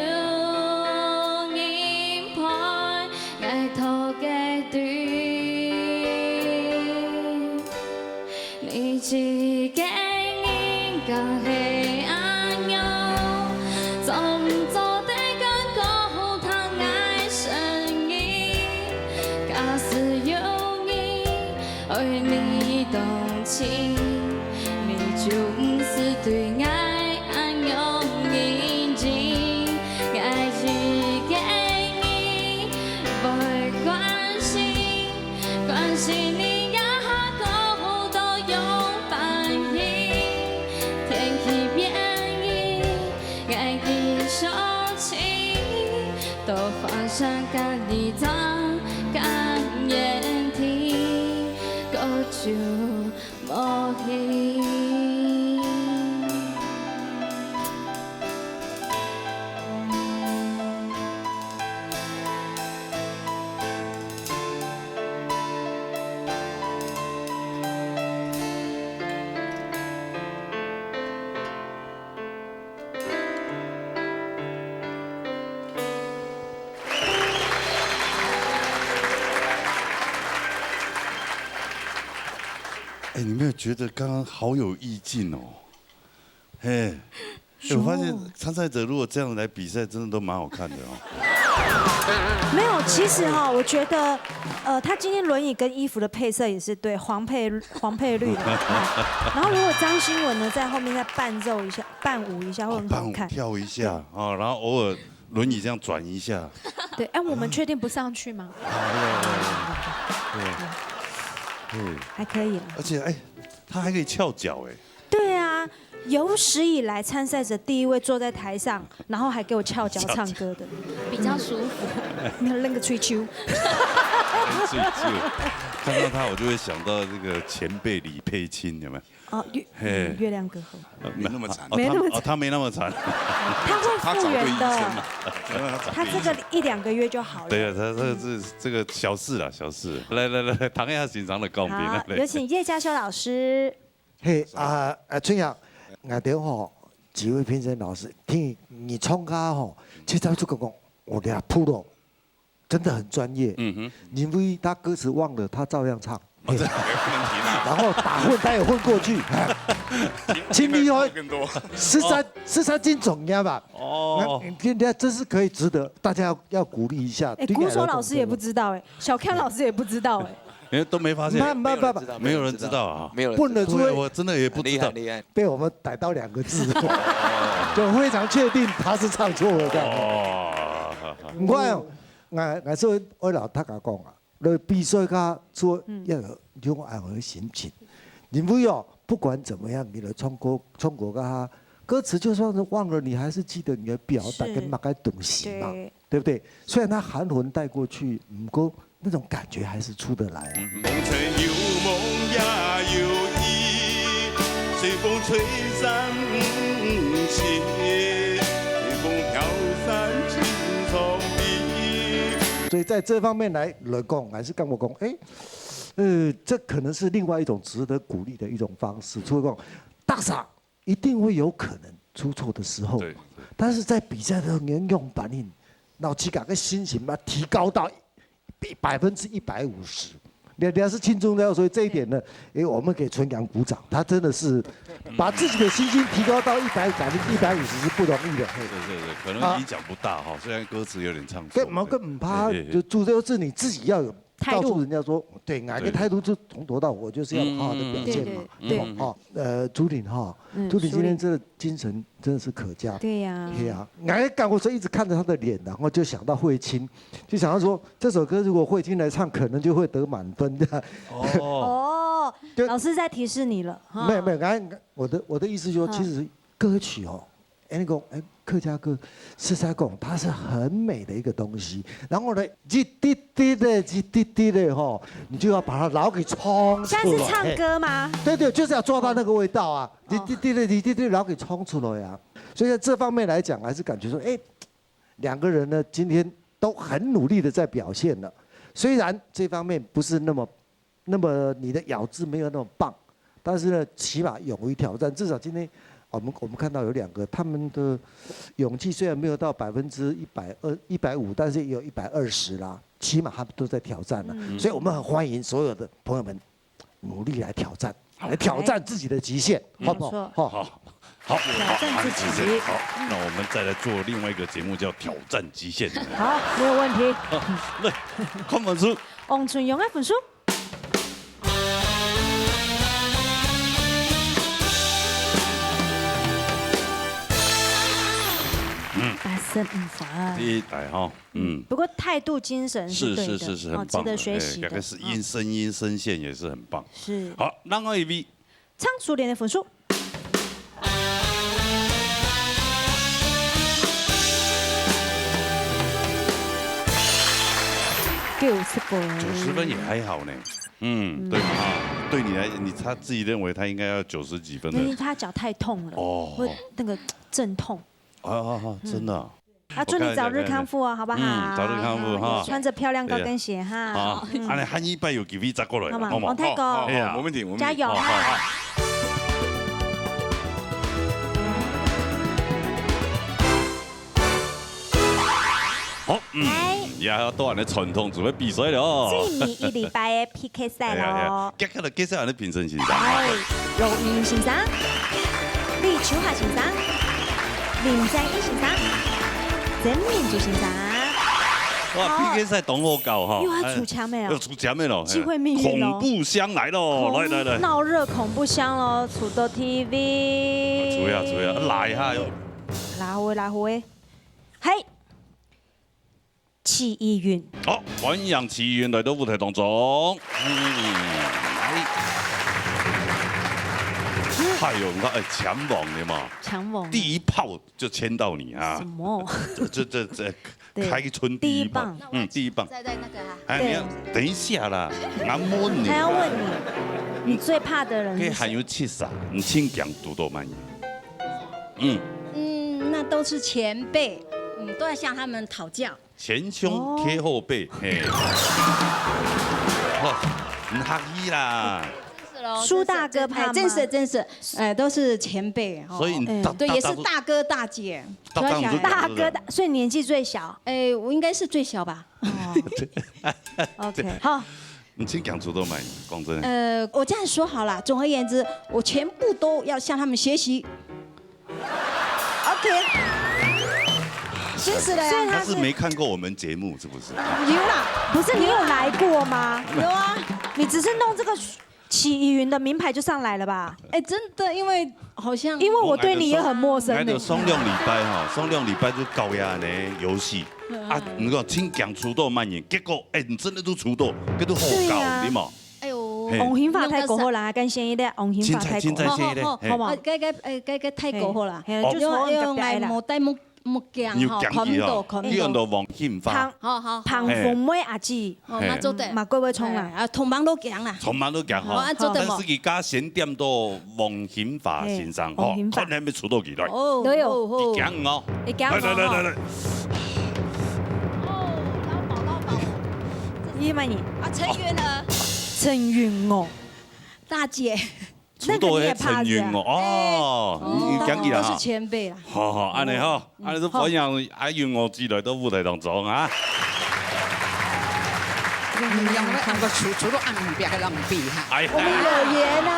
人陪𠊎渡个對。 你自家人家係恁樣，做毋做得敢講通𠊎聲音？假使有人愛你當真，你就毋使對𠊎恁樣認真。𠊎自家人會關心， 關心你也好過好多樣反應。天氣變異，𠊎个心情，多放聲甲你知，甘願聽，歌就無去。 哎，你没有觉得刚刚好有意境哦？嘿，哎，我发现参赛者如果这样来比赛，真的都蛮好看的哦。没有，其实哈，我觉得，呃，他今天轮椅跟衣服的配色也是对，黄配黄配绿的。然后如果张新文呢在后面再伴奏一下，伴舞一下，会很好看。跳一下啊，然后偶尔轮椅这样转一下。对，哎，我们确定不上去吗？啊，对对对对，还可以了。而且哎，他还可以翘脚哎。对啊，有史以来参赛者第一位坐在台上，然后还给我翘脚唱歌的，比较舒服。没有那个吹球。最近看到他，我就会想到这个前辈李佩卿，有没有？哦，月嘿月亮歌后，呃没那么惨哦没那么惨他哦他没那么惨。他会他早就复原的。医生了，他早他这个一两个月就好了。对啊，他他这这个小事啦，小事。来来来来，唐亚欣赏的告别。好来，来有请叶嘉修老师。嘿啊，呃，春阳，𠊎兜吼几位评审老师，聽你唱歌吼，其實就講講，我的 pro，真的很專業。嗯哼，因為他歌詞忘了，他照樣唱。不能停啊，然后打混他也混过去，哎，停请你哦停的更多。十三十三斤总压吧。哦，那今天真是可以值得大家要要鼓励一下。哎，对你来说鼓手老师也不知道哎，小康老师也不知道哎。因为都没发现，慢慢慢慢没有人知道没有人知道啊。没有人不能对，我真的也不知道很厉害，厉害。被我们逮到两个字，就非常确定他是唱错了这样。哦，你看哦，俺俺是我老大家讲啊，那比赛他做要有用俺的心情，因为哦，不管怎么样，你的唱歌唱歌跟他歌词就算是忘了，你还是记得你的表达是跟那个东西嘛，对，对不对？虽然他含混带过去，不过那种感觉还是出得来啊。风吹又猛也又急，随风吹散不去，随风飘散青草地。所以在这方面来来讲，还是跟我讲，哎，呃，这可能是另外一种值得鼓励的一种方式。除了讲，大傻一定会有可能出错的时候，对，但是在比赛的时候，你要用反应，然后自家个心情嘛提高到百分之一百五十。你你还是轻松的，所以这一点呢，哎，我们给春阳鼓掌，他真的是把自己的信心提高到一百百分之一百五十是不容易的。嘿是是是，可能影响不大哈，虽然歌词有点唱错。更毛更不怕，对对对就主要是你自己要有态度告诉人家说，对，哪个对态度就从头到尾，我就是要好好的表现嘛。对对对哦，呃，朱琳哈，嗯朱琳今朱琳天真的精神真的是可嘉。对呀，对呀，我刚开始一直看着她的脸，然后就想到慧清，就想到说这首歌如果慧清来唱，可能就会得满分的。哦，哦，就老师在提示你了哈。没有没有，刚才我的我的意思就是说，嗯其实歌曲哦，哎，那个哎，客家歌是在讲它是很美的一个东西，然后呢，一滴滴的，一滴滴的哈，你就要把它捞给冲出来。现在是唱歌吗？对对，就是要抓到那个味道啊，一滴滴的，一滴滴，捞给冲出来啊。所以在这方面来讲，还是感觉说，哎，两个人呢，今天都很努力的在表现了。虽然这方面不是那么，那么你的咬字没有那么棒，但是呢，起码勇于挑战。至少今天我们我们看到有两个，他们的勇气虽然没有到百分之一百二、一百五，但是也有一百二十啦。起码他们都在挑战了，所以我们很欢迎所有的朋友们努力来挑战，来挑战自己的极限，好不好？没错好。好，好，挑战自己好，那我们再来做另外一个节目，叫挑战极限。好，没有问题。来，看分数。王春阳的分数。八十五分。第一代哈，嗯，不过态度精神是对的，是是是是，哦，很棒的，值得学习的。哎，大概是音声音声线也是很棒。是好，另外一位唱苏联的分数。九十分，九十分也还好呢。嗯，对嘛哈，对你来，你他自己认为他应该要九十几分的。因为他脚太痛了，哦会那个阵痛。啊啊啊！真的啊。啊，祝你早日康复哦，好不好？嗯早日康复哈穿着漂亮高跟鞋哈。啊，安尼下一擺有機會再過來，好嘛，好嘛王？泰哥，好，哎呀没问题，没问题。加油哈！好，嗯，也要到俺的傳統，準備比賽了哦。最尾一禮拜的 P K 賽哎呀哎呀咯。今日的比賽俺的評審先生。哎，羅英先生、李秋霞先生、林正英先生、曾明珠先生。哇，P K 賽當好搞哈。又要出槍的哦哎要出槍的咯，機會命運咯恐怖箱來咯，來來來。鬧熱恐怖箱咯，土豆 T V。出呀出呀，來哈。拉回拉回，嘿，齊藝雲。好，歡迎齊藝雲來到舞台當中。嗯，來。嗯，哎呦，你看，哎，簽王的嘛，簽王。第一炮就簽到你啊！什么？这这这这，对，开春第一棒。第一棒。嗯，第一棒。在在那个啊。哎，你要，对。等一下啦，俺问你。还要问你，你最怕的人是谁？可以喊有气势啊，你请讲独奏慢一点。嗯。嗯，那都是前辈，嗯，都要向他们讨教。 前胸贴后背，哦。嘿。哦，很合意啦。是咯，苏大哥怕吗？哎，真是，真是，哎，都是前辈，哦。所以你大，哎，对，大，也是大哥大姐，大，大，所以想，大哥大，所以年纪最小。哎，我应该是最小吧？哦。OK，好。你请讲独奏慢，讲真的。呃，我这样说好了，总而言之，我全部都要向他们学习。 OK，真是的呀。所以他是，他是没看过我们节目，是不是？有啦，不是你有来过吗？有啊。你只是弄这个起云的名牌就上来了吧？哎，真的，因为好像因为我对你也很陌生呢。哎，就上两礼拜哈，上两礼拜就搞呀呢游戏啊，你讲请讲独奏慢一点，结果哎，你真的都独奏，这都好搞，对呀。你嘛。 哎呦，嘿。王興發太過好啦，還敢選一个王興發太過好。凊彩，凊彩選一个，好，好，嘿。好嘛？啊，該，該，哎，該，該太過好啦。嘿，嘿，就說用，用來無戴目，目鏡吼，你有講起吼，看毋到，看毋到。你用到王興發。彭，好，好，好。彭紅妹阿姊，哦，嘿。嘛做得。嘛，各位衝啦。哎，啊，同伴都講啦。同伴都講吼，哦，啊，做得無？但是佢家選點到王興發先生，嘿，吼，王興發。看你係毋係獨奏起來。哦，對哦。哦，哦。你講哦。你講哦。來，來，來，來，來。哦，老寶，老寶。伊問你。啊，陳雲兒。陳雲哦。大姐。那個你也怕是啊？陳雲哦，哦，哎，你，你講起來哈。都是前輩啦。好，好，恁樣哈，嗯。恁樣就歡迎阿雲哦姊來到舞台當中啊。嗯，因為恁个處，處到恁樣，別个人比哈。哎呀。我們有緣啊。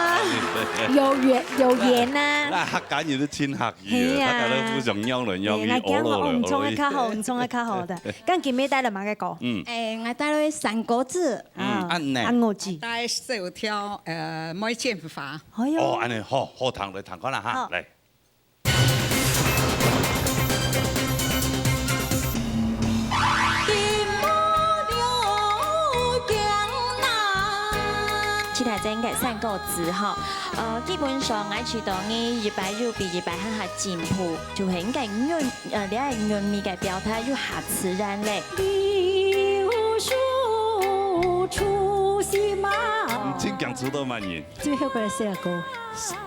有緣，有緣啊。那客家人都親客 係啊。大家都互相讓來讓去，嘿，𠊎講哦，哦，你唱得較好，你唱得較好的。恁今晡日帶了麼个歌？嗯。哎，𠊎帶了《山歌子》。嗯，啊，恁呢？啊，我知。帶小調，呃，《梅見花》。哎喲。哦，恁呢，好，好，聽來聽看啦哈，好。來。 其他真个《山歌子》吼，呃，基本上，𠊎知道你一擺又比一擺還較進步，就係你个韻，呃，你个韻味个表達又較自然咧。柳樹初心啊。你真講出到滿人。最後个係歌。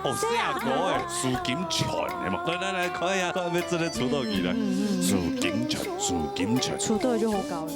哦，寫歌誒，蘇錦泉，係嘛？來來來，看一下，看有無真个出到佢來。嗯，嗯，嗯。蘇錦泉，蘇錦泉。出到就好搞了。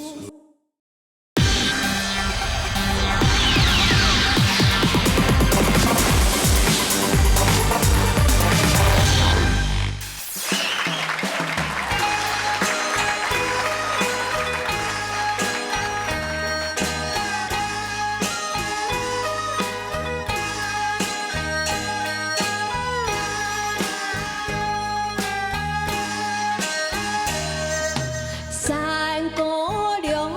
山歌凉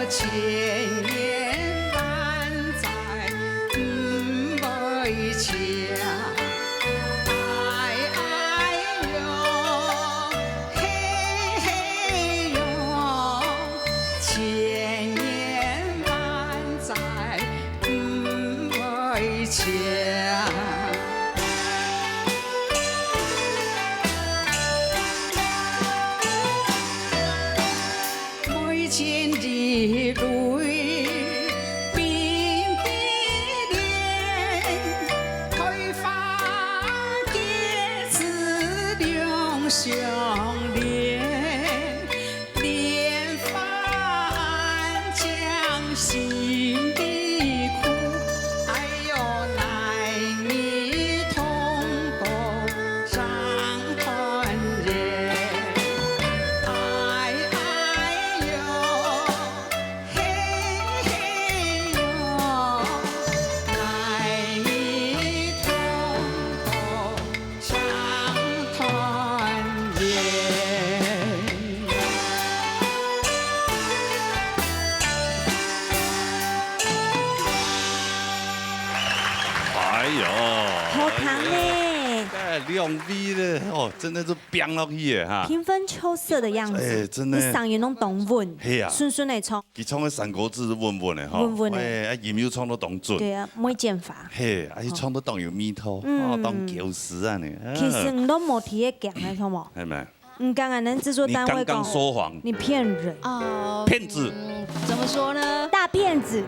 千年万载毋會謝。哎哎喲，嘿嘿喲，千年万载毋會謝。 每日日里冰滴連，開花結子兩相連，蓮花暗香心底苦。哎喲，男女同工 常團圓。哎哎喲，嘿嘿喲，男女同工常团圆。 哎呦，好聽呢。哎，兩位呢，哦，真的是飆落去耶哈。平分秋色的樣子，哎，真的。你聲音攏當穩，係啊。順順地唱。佢唱个《三國志》是穩穩的哈，穩穩的。哎，啊，音又唱到當準。對啊，袂剪法。嘿，啊，佢唱到當有味道，嗯。哦，當狗屎啊你。啊。其實你都無提个講个，好無？係咩？ 你剛剛恁樣製作單位講，你剛剛說謊。你騙人。哦，騙子。嗯，怎麼說呢？大騙子。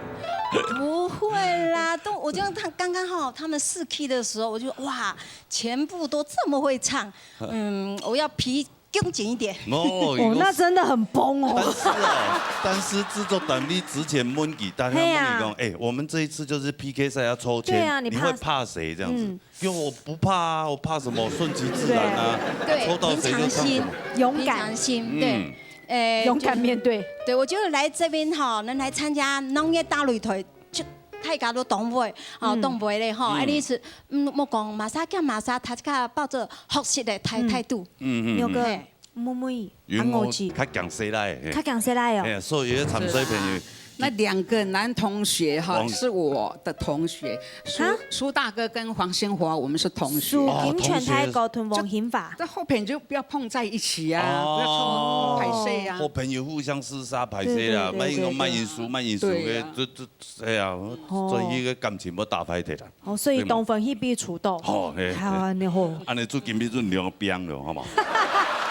不會啦，都，我覺得他剛剛哈，他們試key的時候，我就，哇，全部都這麼會唱。嗯，我要皮繃緊一點。哦，哦，那真的很崩哦。但是啊，但是製作單位之前問佢，大家問你講，嘿啊。哎，我們這一次就是P K賽要抽籤，對啊，你怕，你會怕誰這樣子？嗯。 因為我不怕啊，我怕什麼？順其自然啊，對，抽到誰就唱什麼。平常心，勇敢。平常心，對。嗯。誒，勇敢面對。就，對，我覺得來這邊哈，能來參加農業大擂台，就大家都當會，哦，嗯。當會咧吼，嗯。啊，你是，嗯，莫講麼儕驚麼儕，大家抱著學習个態，嗯。態度。嗯，嗯，嗯。牛哥，嘿。 妹妹，因為我較驚細倈，嘿。較驚細倈哦。嘿，所以參賽朋友，是啊。那兩個男同學哈，王，是我的同學，蘇，哈？蘇大哥跟黃興華，我們是同學。蘇金泉大哥同黃興華。哦，同學。這，這後邊就不要碰在一起啊，哦。不要碰，歹勢啊。好朋友互相廝殺，歹勢啦，對，對，對，莫因為莫因輸，對。莫因輸个，對啊。這，這，哎呀，哦。所以个感情要打壞忒啦。 哦，所以當歡喜被出道。哦，嘿，嘿。哎呀，你好。恁樣就今晡日就兩邊了，好無？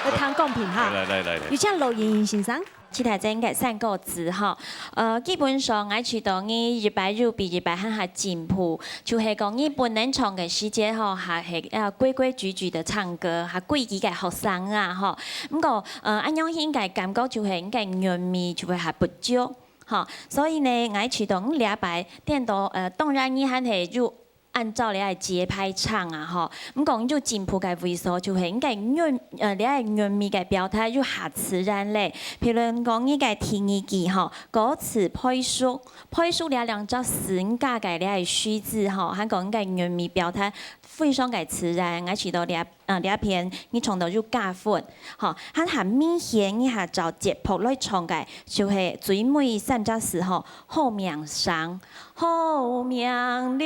要談公平哈。來，來，來，來。有請羅盈盈先生。七台真个三個字吼，呃，基本上，𠊎覺得你一擺又比一擺還較進步，就係講你本人唱个時節吼，還係要規規矩矩个唱歌，還規矩个學生啊吼。毋過，呃，恁樣應該感覺就係應該韻味就會還不足。 吼，所以呢，𠊎試著你這擺顛倒，呃，當然你還係有按照這个節拍唱啊，吼。毋過你有進步个位所，就係你个韻，呃，這个韻味个表達有較自然咧。譬如講，你个第二句吼，歌詞倍速，倍速這兩隻字，你加个這个虛字吼，還講你个韻味表達非常个自然，𠊎試著這 啊，這片你唱到有加分，吼，還較明顯，你還照節拍來唱个，就係最尾三隻字吼，好名聲，好名了，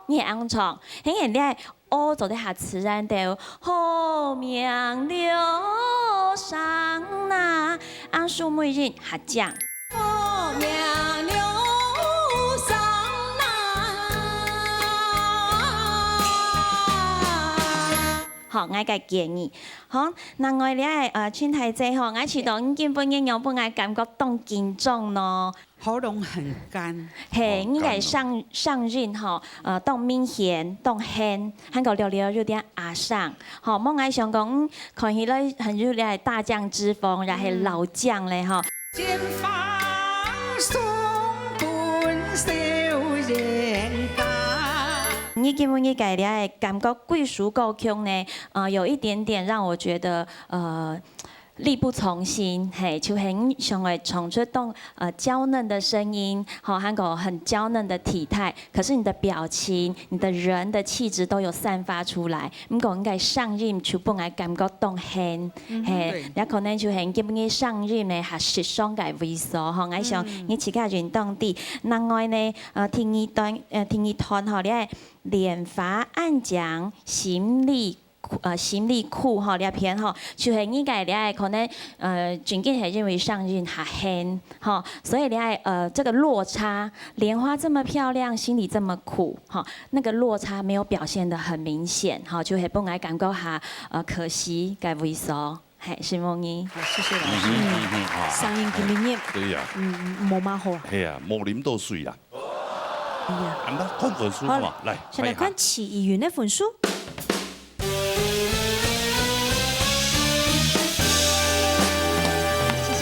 你係恁唱，係恁樣，這个哦做得較自然兜，好名了聲啊，啊，收尾音較靚。 好，𠊎个建議。好，另外這个，呃，陳大姐吼，𠊎試著你今晡日樣分𠊎感覺當緊張呢。喉嚨很乾。係，哦，你个聲，乾哦。聲音吼，呃，當明顯，當顯，還過略略有點啞聲。吼，莫𠊎想講，嗯，看起來還有這个大將之風，也係老將咧吼。 你今晡日个這个感覺歸屬高雄呢，呃，有一點點讓我覺得，呃，力不從心，嘿，就係你想愛唱出當，呃，嬌嫩的聲音，吼，還有很嬌嫩的體態，可是你的表情、你的人的氣質都有散發出來。毋過你个聲音就分𠊎感覺當輕，嗯，嘿，對。也可能就係你今日聲音呢，還適上个位所，吼，𠊎想你自家認同的。另外呢，呃，第二段，呃，第二段吼，你愛蓮花暗講，心裡 呃，心裡苦吼，這片吼，就係你个這可能，呃，真經係因為聲音較輕吼，所以這，呃，這個落差，蓮花這麼漂亮，心裡這麼苦吼，那個落差沒有表現得很明顯吼，就係分𠊎感覺較，呃，可惜个位所，嘿，承蒙你。好，謝謝老師。嗯哼，嗯哼，好。聲音今日，哎，對呀。嗯，無麼好啊。係啊，無啉到水啦。哎呀。啊，那看分數嘛，好，來，先來看齊怡雲个分數。 謝謝。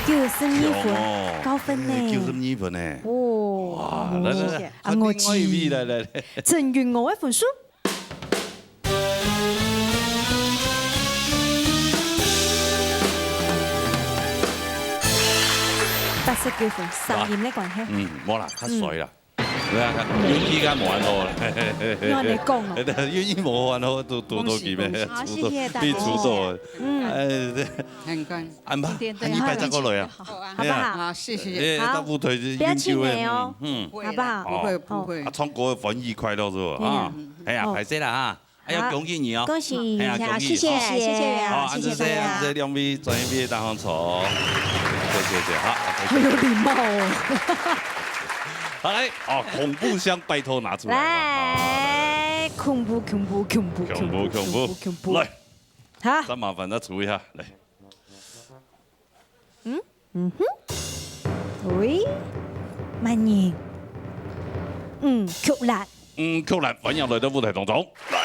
九十二分，強哦。高分呢。哎，九十二分呢。哦，哇，來，來，來，啊，另外一位，我去。來，來，來。鄭雲娥个分數。八十九分，聲音个關係。嗯，無啦，較衰啦。 對啊，運氣較無恁好啦。你按呢講哦。運氣無恁好，都，都，都恭喜，恭喜。好，謝謝大家。被除掉了。嗯。哎，對。很感，安排，今天對，你拜託過來啊。好啊。哎呀，好不好？好，謝謝。哎，好。大部隊是永久的，不要氣餒哦。嗯，嗯。不會啦，好不好？不會，不會。啊，唱歌歡喜快樂是不？對啊。啊，哎呀，哦。歹勢啦哈。 哎呀，好，恭喜你哦！恭喜你，哎呀，恭喜！謝謝，謝謝，好，謝謝大家。恁仔細，恁仔細，兩位專業畢業大方坐。謝謝，謝謝，好，好有禮貌哦。好，來，哦，恐怖箱拜託拿出來了。來，恐怖，恐怖，恐怖，恐怖，恐怖，恐怖。來，好。再麻煩再出一下，來。 嗯？嗯哼。喂？慢點。嗯，曲辣。嗯，曲辣，歡迎來到舞台當中。來。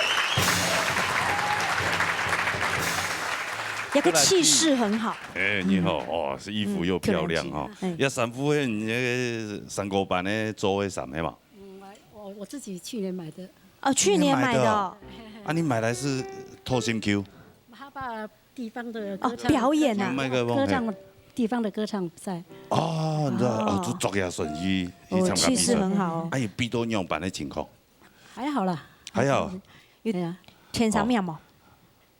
這個氣勢很好。哎，你好，哦，是衣服又漂亮哈。嗯，嗯，嗯。這衫褲係你那個山歌班的做的衫，係嘛？嗯，我，我自己去年買的。哦，去年買的哦。啊，你買來是討心臼？他把 地方的歌唱，哦，表演啊。歌唱，麥克風，歌唱，嘿。地方的歌唱賽。哦，你知道，哦，哦。就著這身去，去參加比賽。哦，氣勢很好哦。啊，有比到仰般的情況？還好啦。還好。有，對啊。前三名嗎？哦。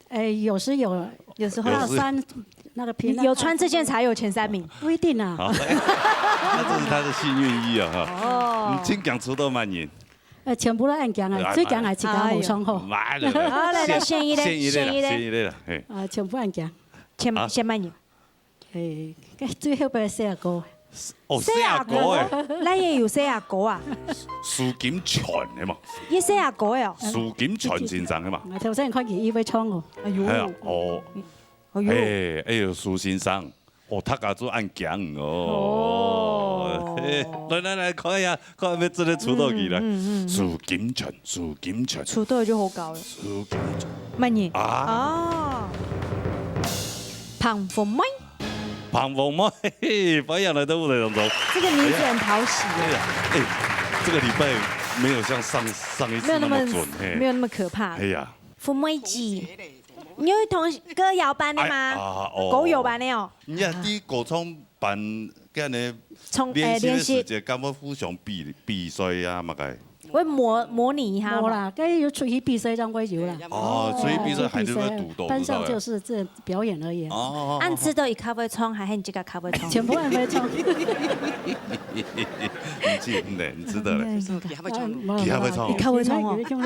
哎，有時有，有時候。有時。那三，那個評，有穿這件才有前三名。不一定啊。好，那這是他的幸運衣啊，哈。哦。你真強，出道幾年？ 呃，全部都恁強啊，哎，最強還自家無唱好。哎喲。好，來，來，選一個，選一個啦，選一個。選一個啦，嘿。啊，全部恁強。選，啊。選麼人？誒，該最後尾細阿哥。哦，細阿哥誒。咱也有細阿哥啊。蘇錦全的嘛。也細阿哥誒哦。蘇錦全先生的嘛。啊，頭先看見佢會唱哦。哎喲。哎呀，哦。哎喲。嘿，哎喲，蘇先生。 哦，大家都恁強哦。哦。嘿，來，來，來，看一下，看有無真个出到去來。嗯，嗯，嗯，嗯。蘇錦全，蘇錦全。出到就好搞了。蘇錦全。麼人？啊。哦。彭鳳妹。彭鳳妹，嘿嘿，歡迎來到舞台當中。這個名字很討喜耶。哎呀，哎，這個禮拜沒有像上，上一次那麼準，沒有那麼，嘿。沒有那麼可怕。哎呀。鳳妹姐，你有同歌謠班的嗎？哎，啊，哦。歌謠班的哦。 你啊，在歌唱班該呢，從，練習的時節，哎，練習。敢會互相比，比賽啊，麼个？會模，模擬一下嗎？無啦，該有出去比賽正會有啦。哦，出去比賽還是會堵到，班上就是這表演而已。哦，哦，哦，哦。恁仔細，佢較會唱，還係你自家較會唱？全部恁會唱。你真的，你值得了。嗯，佢較會唱。嗯，佢較會唱哦。佢較會唱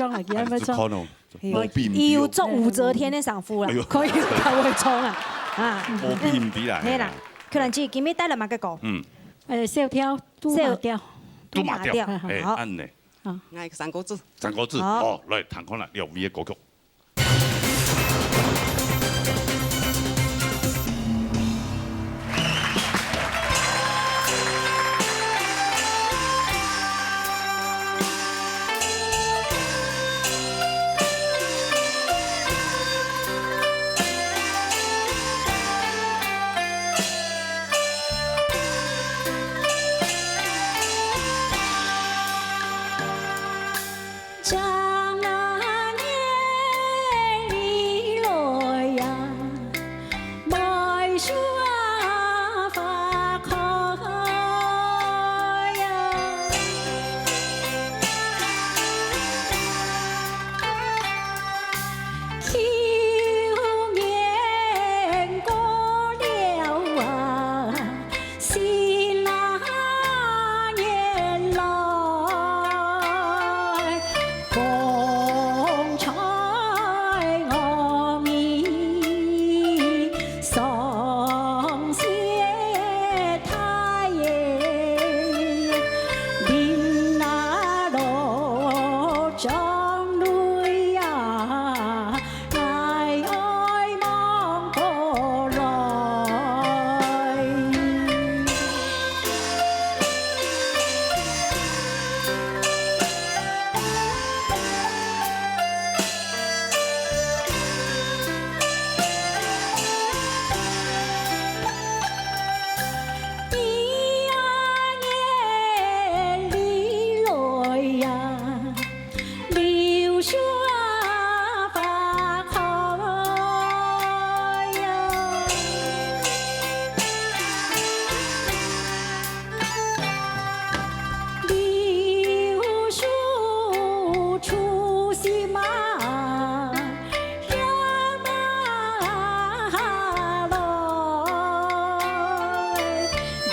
哦。哎，你看哦。 嘿，無比毋比哦。伊有著武則天的衫褲啦，哎喲。可以較會唱啊，啊。無比毋比啦，嘿啦，嘿啦。可能是今日帶了麼个歌？嗯。呃，小調，都馬調。都馬調，都馬調，嘿，好。恁呢。好。來，三個字。三個字，好。哦，來，聽看啦，廖威的歌曲。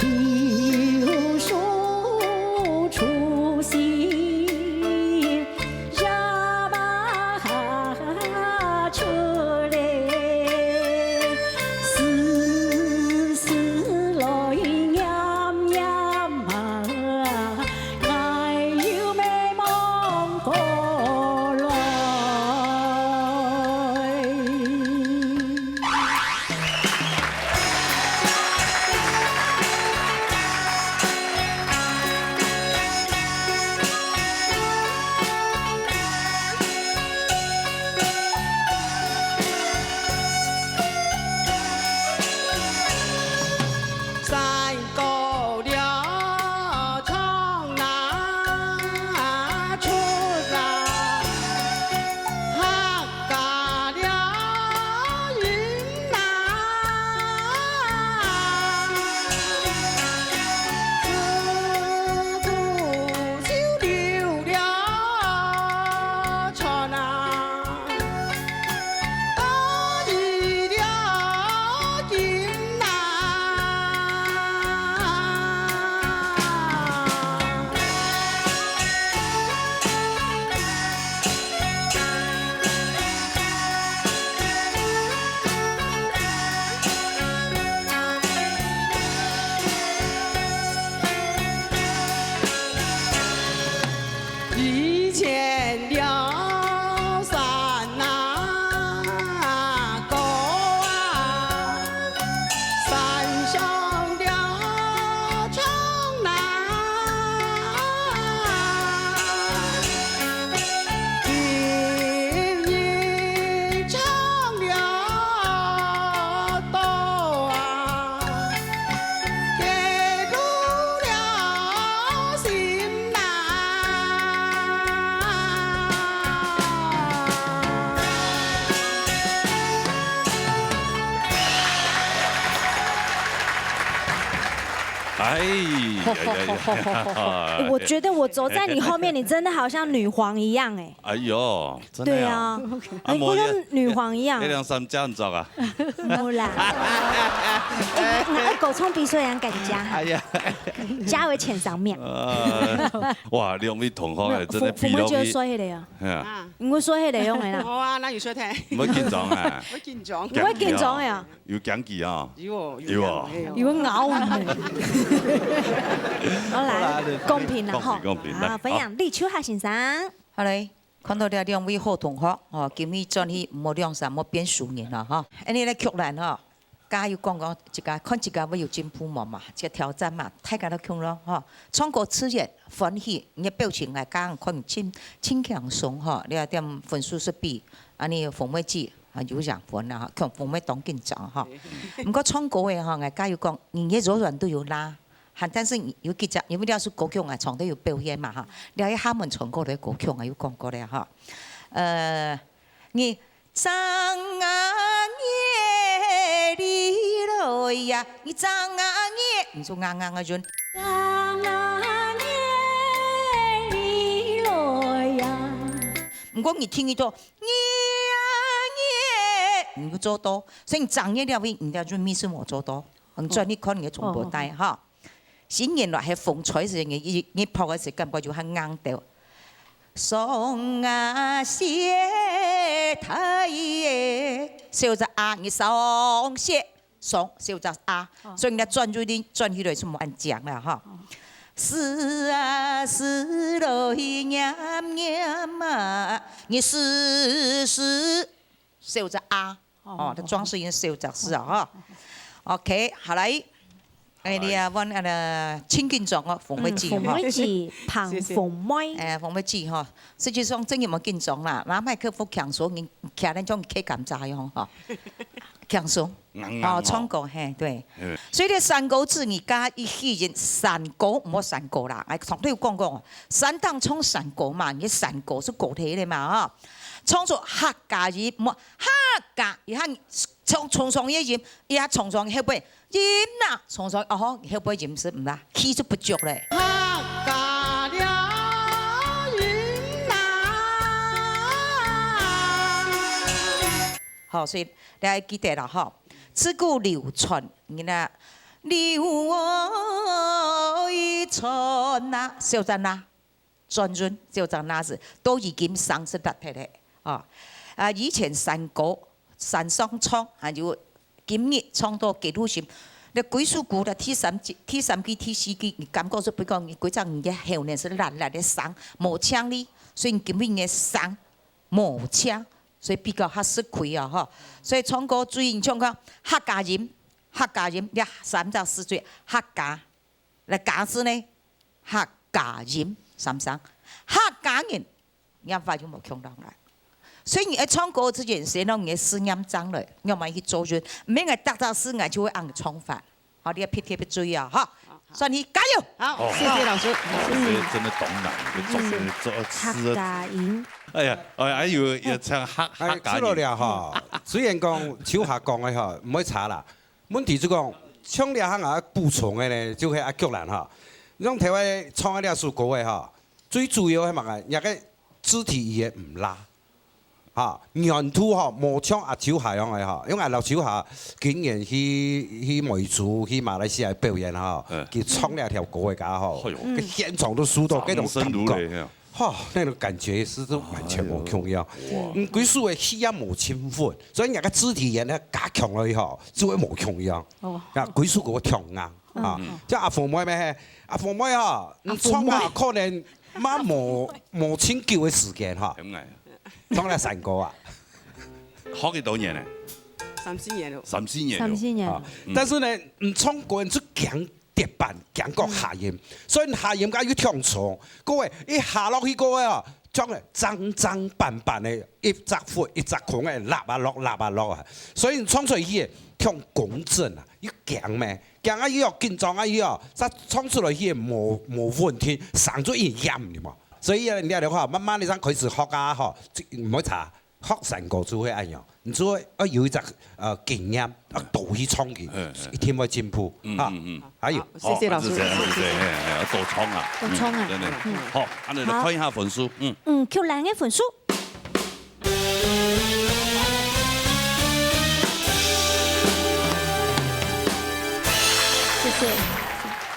有书出新。 山高了，唱啊出啊，客家了音呐。自古就留了唱啊。 以前了山啊高啊，山上了唱啊。今日唱了多啊， 哎呀呀呀！哎，我觉得我走在你后面，你真的好像女皇一样哎。哎呦，真的呀。对啊，啊，哎，我跟女皇一样。月亮三家你知道啊？没啦，哎，那个狗冲鼻水一样敢加，哎呀，加为前三名。呃，哇，两位同学哎，没有，真的比了比。凤凤妹就说迄个啊，哎呀，啊，你会说迄个用的啦。好啊，那你说睇。唔好紧张啊。我紧张。你会紧张的啊？ 有讲究啊。有哦，有哦。有讲究。有咬你。好，来，好啦，公平了哈。公平，公平，啊，来，分享好。李秋华先生。好嘞，看到這兩位好同學，哦，今日轉去毋好兩儕，毋好變輸贏了哈。恁呢來，曲蘭哈，加油講講，自家看自家會有進步無嘛？這挑戰嘛，大家都共咯哈。唱歌自然歡喜，你个表情來講，看真真輕鬆哈。你看點分數是比，恁呢鳳妹姐 啊，有影分啦，吼，可能鳳妹當緊張吼。毋過唱歌个吼，𠊎加油講，你个柔軟度有拉，還但是你有幾隻，因為這首歌曲啊，唱得有表現嘛吼，你還有下面唱過个歌曲啊，有講過了吼。呃，你張啊眼你來呀，你張啊眼，你就硬硬个音。張啊眼你來呀。毋過你聽佢到 你啊你，你有做到，所以你正月了尾，你就意思無做到，你轉去看你个重播帶哈。新年來係風吹時，你一一拍个時，感覺就很硬掉。上啊雪，大爺，小隻啊，你上雪。 上，小隻啊，哦。所以人家轉去，轉去了就無恁講了哈。哦。思啊思來念念啊，你思思，小隻啊，哦，哦，他裝飾音小隻字啊哈。哦。OK，好來，哎，你啊，換那個清緊妝哦，鳳妹姐哈。嗯，鳳妹姐，彭鳳妹。謝謝。哎，鳳妹姐哈，實際上真有無緊張啦？拿麥克風強說，你徛那種K感咋樣哈？強說。 硬硬哦，哦。唱歌，嘿，對。嗯。所以這三個字你加一起音，山歌，毋好山歌啦。哎，上頭有講過哦，山頂唱山歌嘛，你山歌係歌體个嘛，吼。唱出客家音，毋好客家，一下唱，唱上个音，一下唱上後背音啦，唱上，哦吼，後背音係毋啦，氣就不足咧。客家了音啦。好，所以 你愛記得啦吼，自古流傳，你那你有愛轉啊，小站啊，轉運，小站那時都已經三十六歲了啊。啊，以前山歌、山上唱，還有今日唱到幾路心。那歸首歌的第三季、第三季、第四季，你感覺是不講，你歸隻你的後面是爛爛的聲，無腔哩，所以你今日你的聲無腔，所以比較較食虧啊，吼。所以唱歌注意，你像講客家音，客家音，這三隻字最客家。 來假使呢，客家人，三聲，客家人，人話就無共樣啦。所以你愛唱歌之前，先讓你的試驗正來，讓我們去做準，毋免愛逐隻字，𠊎就會按你唱法。好，你要特別注意啊，哈。算你加油！好，謝謝老師。这真的懂难，这真的做客吃。家音，哎呀，哎，还有也唱客客哎，家出了人。了哈。虽然讲手下讲的哈，毋会差啦。问题就讲，像这行啊，补充的呢，就系阿菊兰哈。用台湾唱的这首歌的哈，最主要系么个？人个肢体语言毋拉。哈，原图哈，无像阿秋下样个哈，因为阿老秋下今年去去梅州、去马来西亚表演哈，嗯佢唱这条歌个家哈，哎呦个现场都输到，搿种掌声如感觉。雷啊！哈，那种感觉是完全无共样。哇嗯，归属的气也无清分，所以人个肢体语言呢加强了以后，就会无共样。哦啊，归属个我跳硬啊，嗯像阿凤妹咩，阿凤妹啊，阿凤唱啊妹可能嘛无无清久的时间哈，很矮，唱了山歌啊，好几多年呢？三四年了。三四年了。三四年啊，但是呢，你唱歌你就讲跌板，讲个下音，所以下音个又跳重，各位一下落去各位啊，唱个脏脏板板的，一只佛一只空的，拉啊落拉啊落啊，所以你唱出去个跳共振啊，又讲咩，讲啊又要紧张啊又要，再唱出来个无无问题，嗓子一样的嘛。所以呢，你看的话，慢慢的才开始学啊吼，毋好差。 学山歌就会恁样，你就会要有一只呃经验，要多去唱佢嗯，嗯一定会进步嗯啊。嗯嗯还有，谢谢老师哦，谢谢谢谢，哎，哎，要多唱啊，多唱啊嗯真的嗯。好，那来好看一下分数，嗯，嗯，Q兰个分数，谢谢，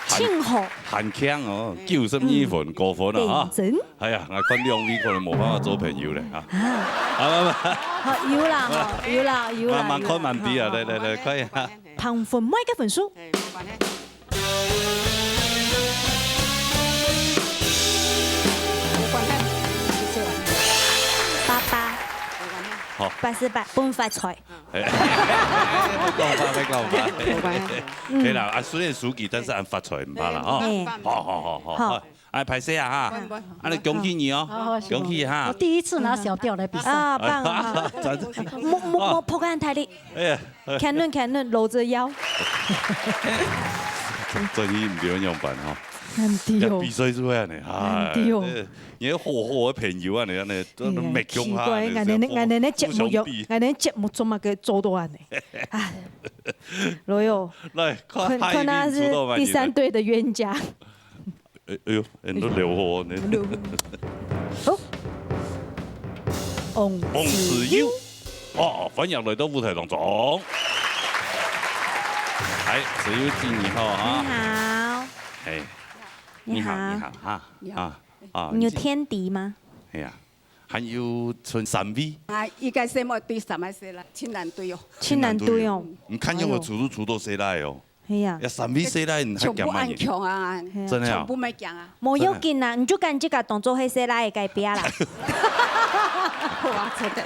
庆好很强哦，九十二分，高分了哈。顶真。哎呀，我看两位可能没办法做朋友了啊。啊，好了，好，有啦，哈，有啦，有啦，慢慢看慢比啊，有啦来来来，看一下。彭粉妹个分数，哎，没关系。八八好，八十八，分发财。哎，别讲话，别讲话。没关系。可以了啊，虽然输给，但是俺发财唔怕了哈。哎好好好好好好，哎，拍谢啊哈不会不会，俺来恭喜你哦，恭喜哈我。第一次拿小调来比赛。啊，棒啊！真莫莫莫破个恁大力，哎呀，看嫩看嫩，搂着腰，这这你唔知要样办哈。难的哦要比。赛是会恁呢，哎，对哦这你好好的朋友啊，你看呢，都没奇用啊，怪，俺的俺的节目有，俺的节目做么个做到恁呢？哎，罗友，来看看看他是第三队的冤家。哎哎呦，很多流火呢。哦，翁翁子友，哦，欢迎来到舞台当中。哎，子友姐你好你啊，好，哎，你好，你好哈，啊啊，你有天敌吗？哎呀，还有剩三位，啊，一个节目对三个岁啦，真难对哦。真难对哦。你看见我出都出到谁来哦？哎呀，呀，三位谁来你还全部讲嘛恁？强啊，真的啊全部没讲啊。无要紧啦，你就跟这个动作黑色拉的改变啦。好啊，真的。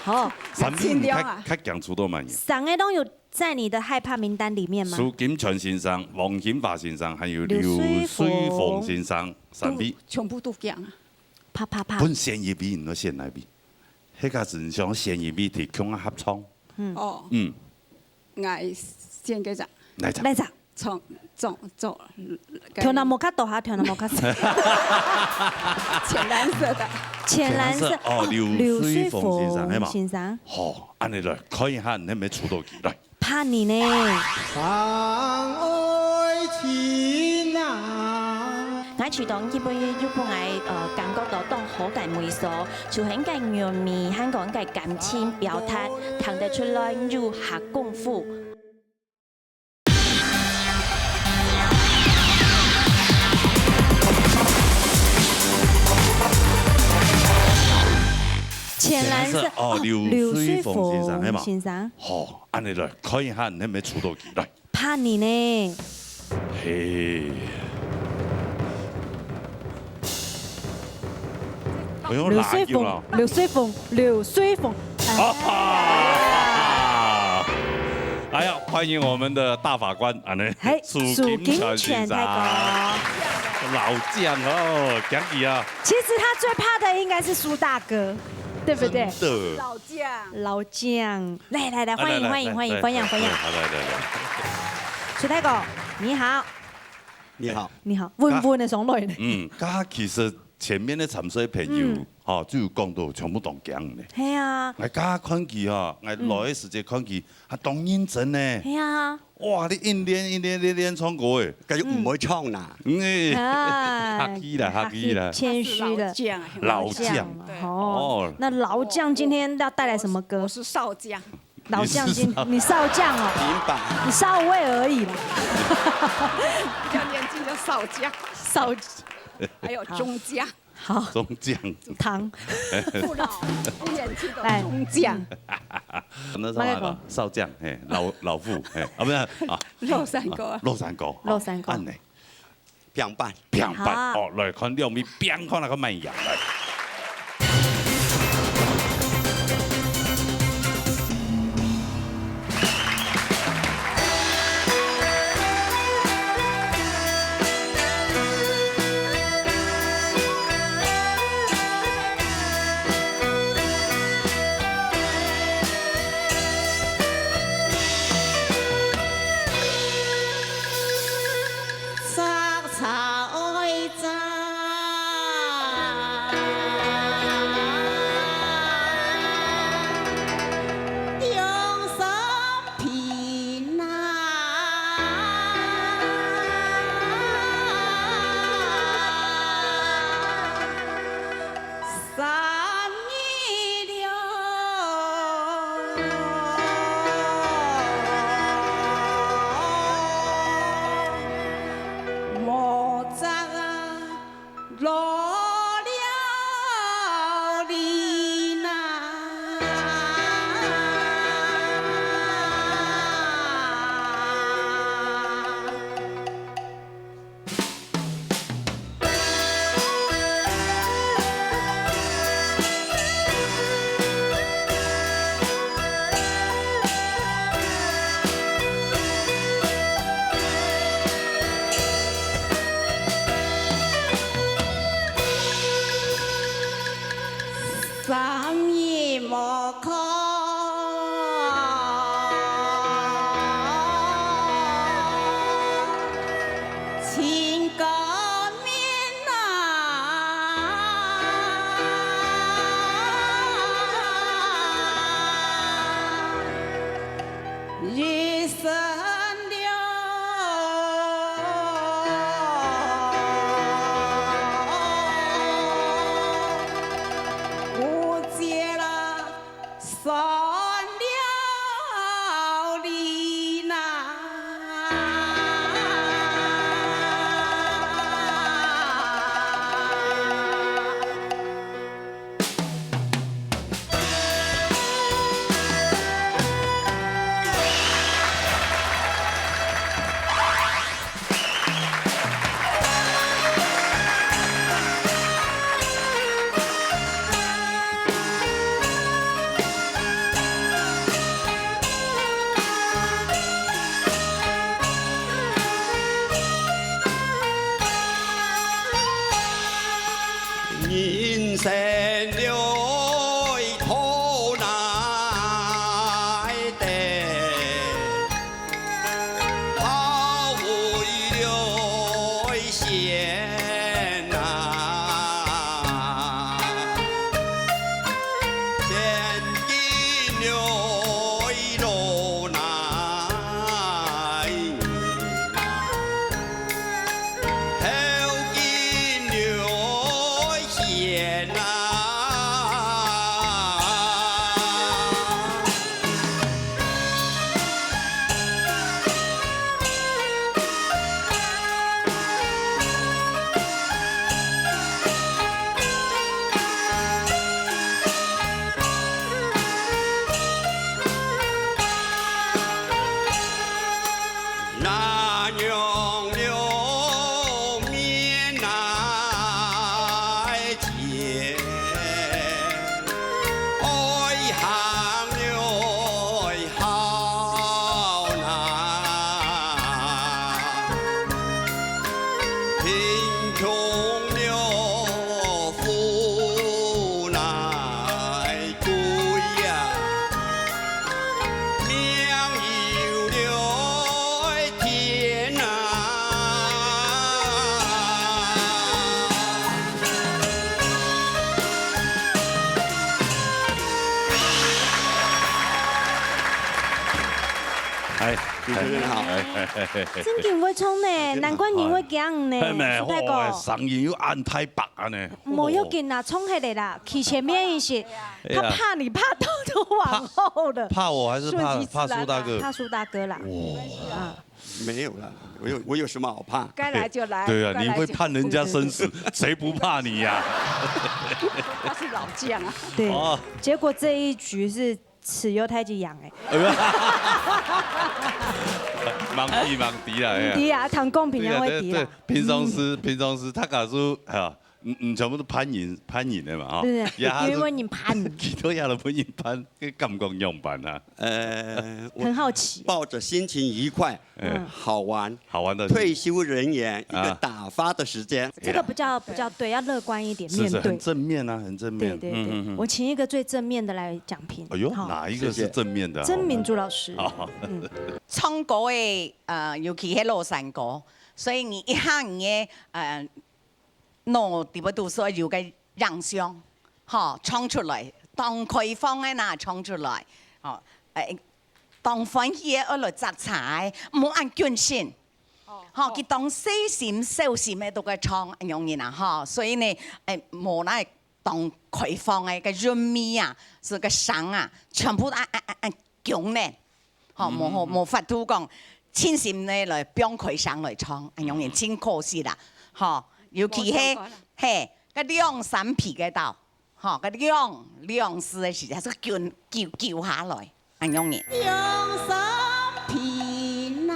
好，三位你尽量啊看看讲出到嘛？三个都有在你的害怕名单里面吗？苏金泉先生、王金华先生，还有刘刘水水凤凤先生，三位。全部都讲啊。啪啪啪，本选一位，你要选哪位？迄个是想选一位提供合唱。哦，嗯，我先个讲，来着。来着，从从从，跳那摩卡多哈，跳那摩卡斯，浅蓝色的，浅蓝色浅蓝色哦刘水凤先生，系嘛？先生，好，安尼来看一下，你有没有出到去？来，怕你呢？相爱情啊。𠊎試當基本又分𠊎呃感覺到當好个味緒，就係个韻味，還講个感情表達，聽得出來有下功夫。浅蓝色，哦，哦，柳柳水凤先生，水凤係嘛？先生。好，恁樣來，看一下你有無出到去，來。怕你呢。嘿。哎喲，柳水凤，哪有啊？柳水凤，柳水凤。哎呀。哎呀，歡迎我們的大法官，恁樣，嘿，蘇金泉先生。蘇金泉大哥。老將哦，恭喜啊！其實他最怕的應該是蘇大哥，對不對？真的。老將。老將，來來來，歡迎，來來歡迎，歡迎，來歡迎，歡迎。來，來，來，來。蘇大哥，你好。你好。你好，溫溫个上來呢。嗯，剛剛其實前面个參賽朋友，嗯。吼，就有講到全部當驚呢。係啊。𠊎剛剛看佢吼，𠊎來个時節看佢，嗯。還當認真呢。係啊。哇，你一練一練一練唱歌誒。該就毋會唱啦。嗯。嗯，哎。哎。客氣啦，客氣啦。謙虛了。老將啊。老將。老將嘛，對。哦。哦。那老將今天要帶來什麼歌？我是少將。 老將軍，你是少，你少將哦，平板。你少尉而已啦。比較年輕就少將。少，還有中將。好。中將。唐。不老，不年輕的中將。來。那是什麼？麦克風。少將，嘿，老，老婦，嘿，啊，不是，啊，老三哥啊。啊，老三哥，老三哥。啊，恁呢。 平板。平板，好。哦，來看兩位平看那個慢樣，來。三日無看，親家面啊，一身哪樣了面來見，愛行了好難，貧窮了富難 歸呀，命由了天啊。哎，主持人好。哎，哎，哎，哎。真个會唱呢，難怪人會驚呢，係咩？係大哥。哦，聲音又恁大把呢。無要緊啦，唱起來啦，企前面一些。 哎呀。他怕你怕到都往後了。怕，怕我還是怕，順其自然啦，怕蘇大哥？怕蘇大哥啦。哇。啊。沒有啦，我有，我有什麼好怕？該來就來，對啊，該來就你會判人家生死，誰不怕你呀？他是老將啊。對，哦。結果這一局是慈幼太極贏欸。哎呀。吂知，吂知啦，哎呀。毋知啊，聽講平常會知啦。對啊，對，對，平常時，嗯。平常時，大家都，哎呀， 嗯，嗯，全部都騙人，騙人个嘛，吼。對，對，也係，因為你騙人。佢都也都分人騙，該感覺仰般啊？呃，我很好奇。抱著心情愉快，嗯。好玩，好玩的事。退休人員一個打發的時間。啊。這個比較，比較對，要樂觀一點，是，是，面對。很正面啊，很正面。對，對，對。嗯，嗯，嗯。我請一個最正面的來講評。哎喲，好。哪一個是正面的？謝謝。曾明珠老師。好。嗯。唱歌个，呃，尤其係老山歌，所以你一下你个，呃， 腦裡背肚所有个影像，吼，唱出來，當開放个那唱出來，吼，欸，當歡喜个愛來摘茶个，毋好恁謹慎。哦，吼，哦。佢當細心小心个都个唱，恁樣人啊，吼，所以呢，欸，無那當開放个，个韻味啊，係个聲啊，全部啊，啊，啊，啊，強呢。 吼，嗯，無，嗯，嗯。無法度講盡心个來放開聲來唱，恁樣嗯，嗯。真可惜啦。吼，尤其係，好，唱歌啦。嘿，該兩三皮个到，吼，該兩，兩四个時節，係救，救，救下來，恁樣人。兩三皮吶。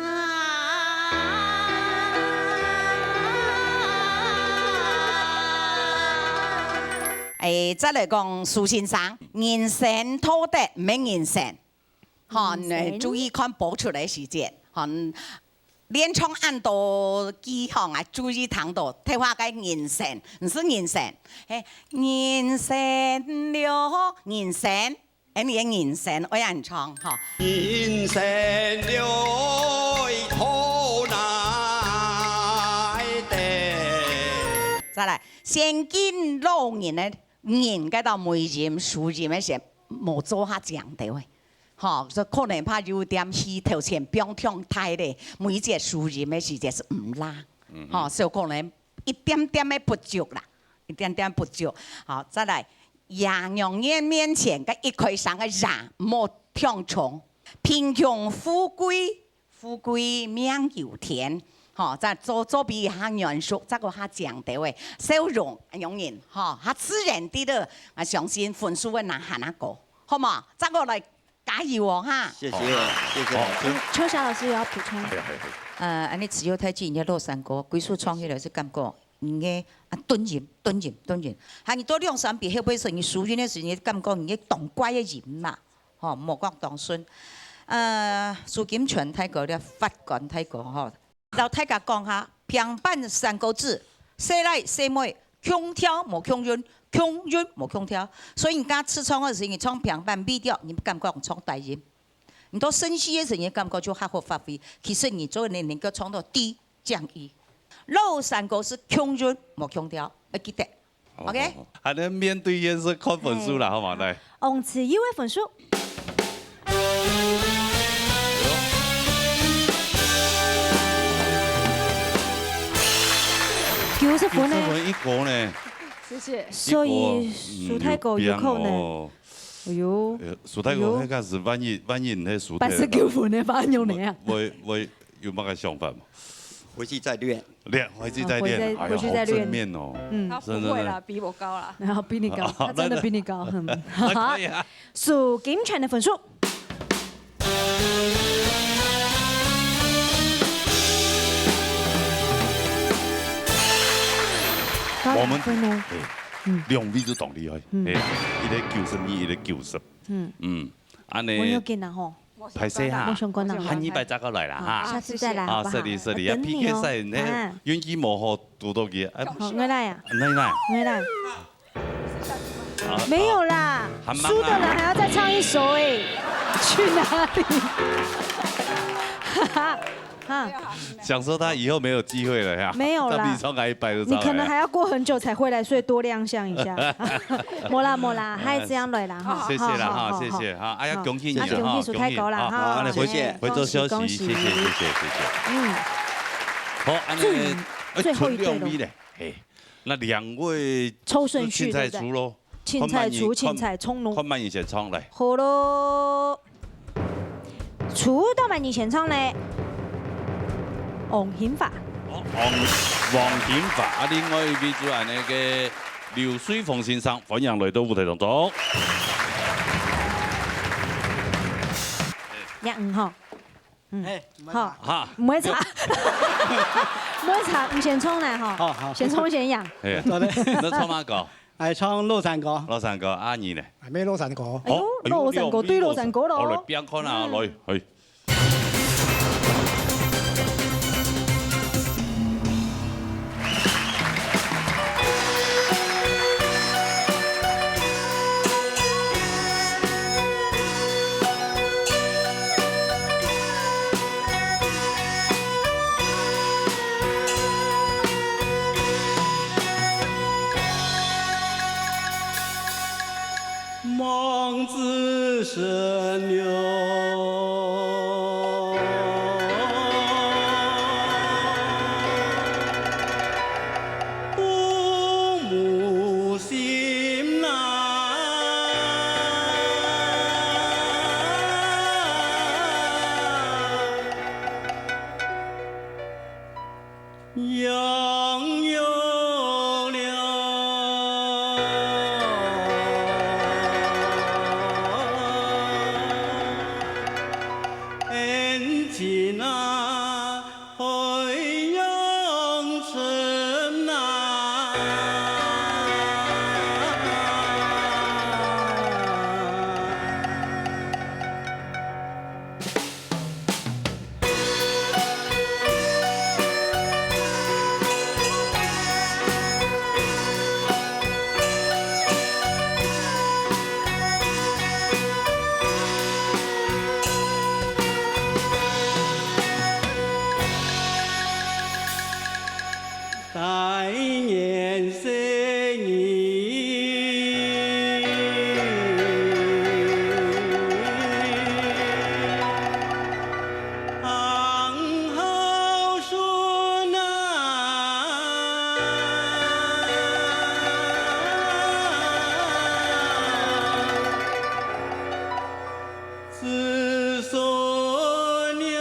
欸，再來講蘇先生，人生道德毋係人生。 吼，人生。呃，注意看播出个時節，吼，連唱恁多句吼，啊，注意聽到，聽話个人生，毋係人生，嘿，人生了，人生，恁樣个人生，愛恁唱，吼。人生了，好難得。再來，先敬老人个 人該兜尾音、收音个時，無做下正兜个。吼，所以可能怕有點戲頭前放忒大咧，每一節收音个時節係毋罅。嗯哼。吼，所以可能一點點个不足啦，一點點不足。好，再來，爺娘面，面前个一開聲个爺，莫忒重。貧窮富貴 富貴命由天，吼，再做，做比較圓熟，再過較靚兜个笑容，恁樣人，吼，較自然滴个，啊，相信分數會拿還較高，好無？再過來加油哦，哈！謝謝，謝謝老師。嗯，秋霞老師有要補充？哎呀，哎呀。呃，恁呢慈幼太極，人家老山歌，歸首唱起來係感覺，嗯，个，啊，頓音，頓音，頓音。還有多兩三遍，後背時你收音个時，你感覺你个當怪个音嘛。 吼，莫講當順。呃，蘇金泉大哥了，法官大哥吼，摎大家講下，平板三個字，細倈細妹，共調無共韻，共韻無共調。所以人家試唱个時，你唱平板B調，你感覺唱低音；你到升C个時，你感覺就較好發揮。其實你做个能夠唱到D降E。老山歌係共韻無共調，愛記得。 OK？好，好，好。還能面對面試看分數啦，嘿。好嘛，來。王慈幼个分數。九十分呢。九十分一個呢。謝謝。所以，一個，嗯，蘇大哥有可能。有病哦。哎喲。呃，蘇大哥，哎喲。那個是萬一，萬一那蘇大哥八十九分的話，有沒有？會，會，會有麼个想法嗎？回去再練。 練，回去再練，啊，回再，哎呀，回去再練。好正面哦。嗯。他不會啦，真的。比我高啦。然後比你高，啊，他真的比你高，嗯。那可以啊。蘇金泉的分數。我們，分哦。哎，嗯。兩位都當厲害，嗯。哎，一個九十二，一個九十。嗯。嗯，恁呢，我有緊啊吼。歹勢哈，無相干啊。下二擺再過來啦哈。好，下次再來，好，好不好？是的，是的，啊，等你哦。P K賽呢，啊。運氣無好，堵到佢，啊。好，我來啊。你來。我來。 啊，没有啦，輸的人还要再唱一首哎，去哪里？哈哈，哈，想說他以後沒有機會了呀。没有啦，再比唱个一擺就唱了呀。你可能還要過很久才回來，所以多亮相一下。無啦，無啦，還係恁樣來啦，哈。謝謝啦，哈，好，好，謝謝，好，哈，哎呀，好。恭喜你啊，啊，恭喜哈，恭喜，太高了，恭喜，哈，好，那回，謝謝，回座休息，恭喜，恭喜。謝謝，謝謝，謝謝。嗯。好，恁呢，最，哎，最後一對咯。賰兩位咧，嘿。 那兩位抽順序，凊彩抽咯。對不對？凊彩抽，看慢，凊彩抽咯。看慢一些唱來。好咯。抽到慢一些唱咧。王興發。哦，王，王興發。啊，另外一位就恁呢个劉瑞鳳先生，歡迎來到舞台當中。也毋好。 嗯，嘿，毋會好，差。哈。毋會差。毋會差，你先唱來吼。好，好。先唱先贏。哎呀，好的。你唱麼个？哎，唱老山歌。老山歌，啊，你呢？還沒老山歌。哎喲，哦，哎喲，老山歌，對老山歌咯。好，來，變看啊，嗯。來，嘿。 望子成龙，父母心呐。 杨柳柳，恩情啊，海洋深呐。大年生日，行孝順啊。 子孙呀，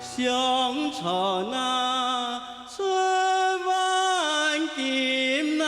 相传啊，出万金呐。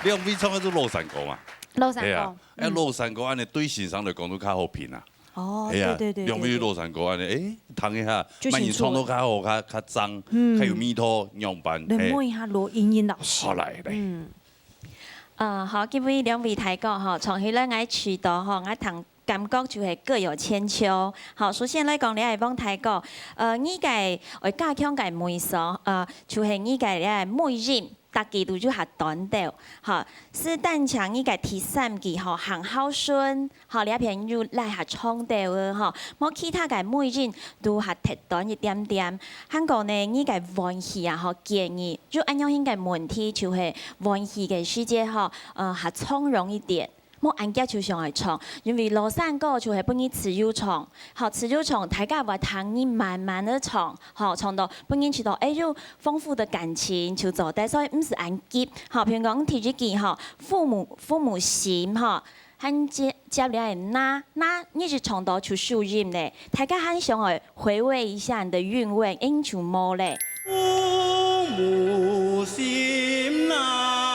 兩位唱个係老山歌嘛。老山歌，係啊，哎，嗯。老山歌恁樣對先生來講都較好評啊。哦，係啊，對，對，對，兩位老山歌恁樣，哎，聽一下，就興趣了。慢慢唱到較好，較，較正，嗯。較有味道，仰般？來，嘿。問一下羅瑩瑩老師。好，來，來。嗯。呃，好，各位兩位大哥吼，唱起來𠊎試著吼，𠊎聽感覺就係各有千秋。好，首先來講，這个黃大哥，呃，你个愛加強个味素，呃，就係你个這个尾音， 逐句都有較短兜，吼，係單淨你个第三句吼，行孝順，吼，這片有拉較長兜个吼，無其他个尾音都較忒短一點點。還過呢，你个換氣啊，吼，建議，有恁樣型个問題，就係換氣个時節吼，呃，較從容一點。 無恁遽就想愛唱，因為老山歌就係分你自由唱，好，自由唱，大家會聽你慢慢个唱，好，唱到分人知道，哎，有豐富个感情就做得，所以毋使恁急，好，譬如講第一句吼，父母，父母心吼，還接，接下來那，那你就唱到就收音咧，大家還想愛 回味一下你的韻味，恁樣就無咧。父母心啊。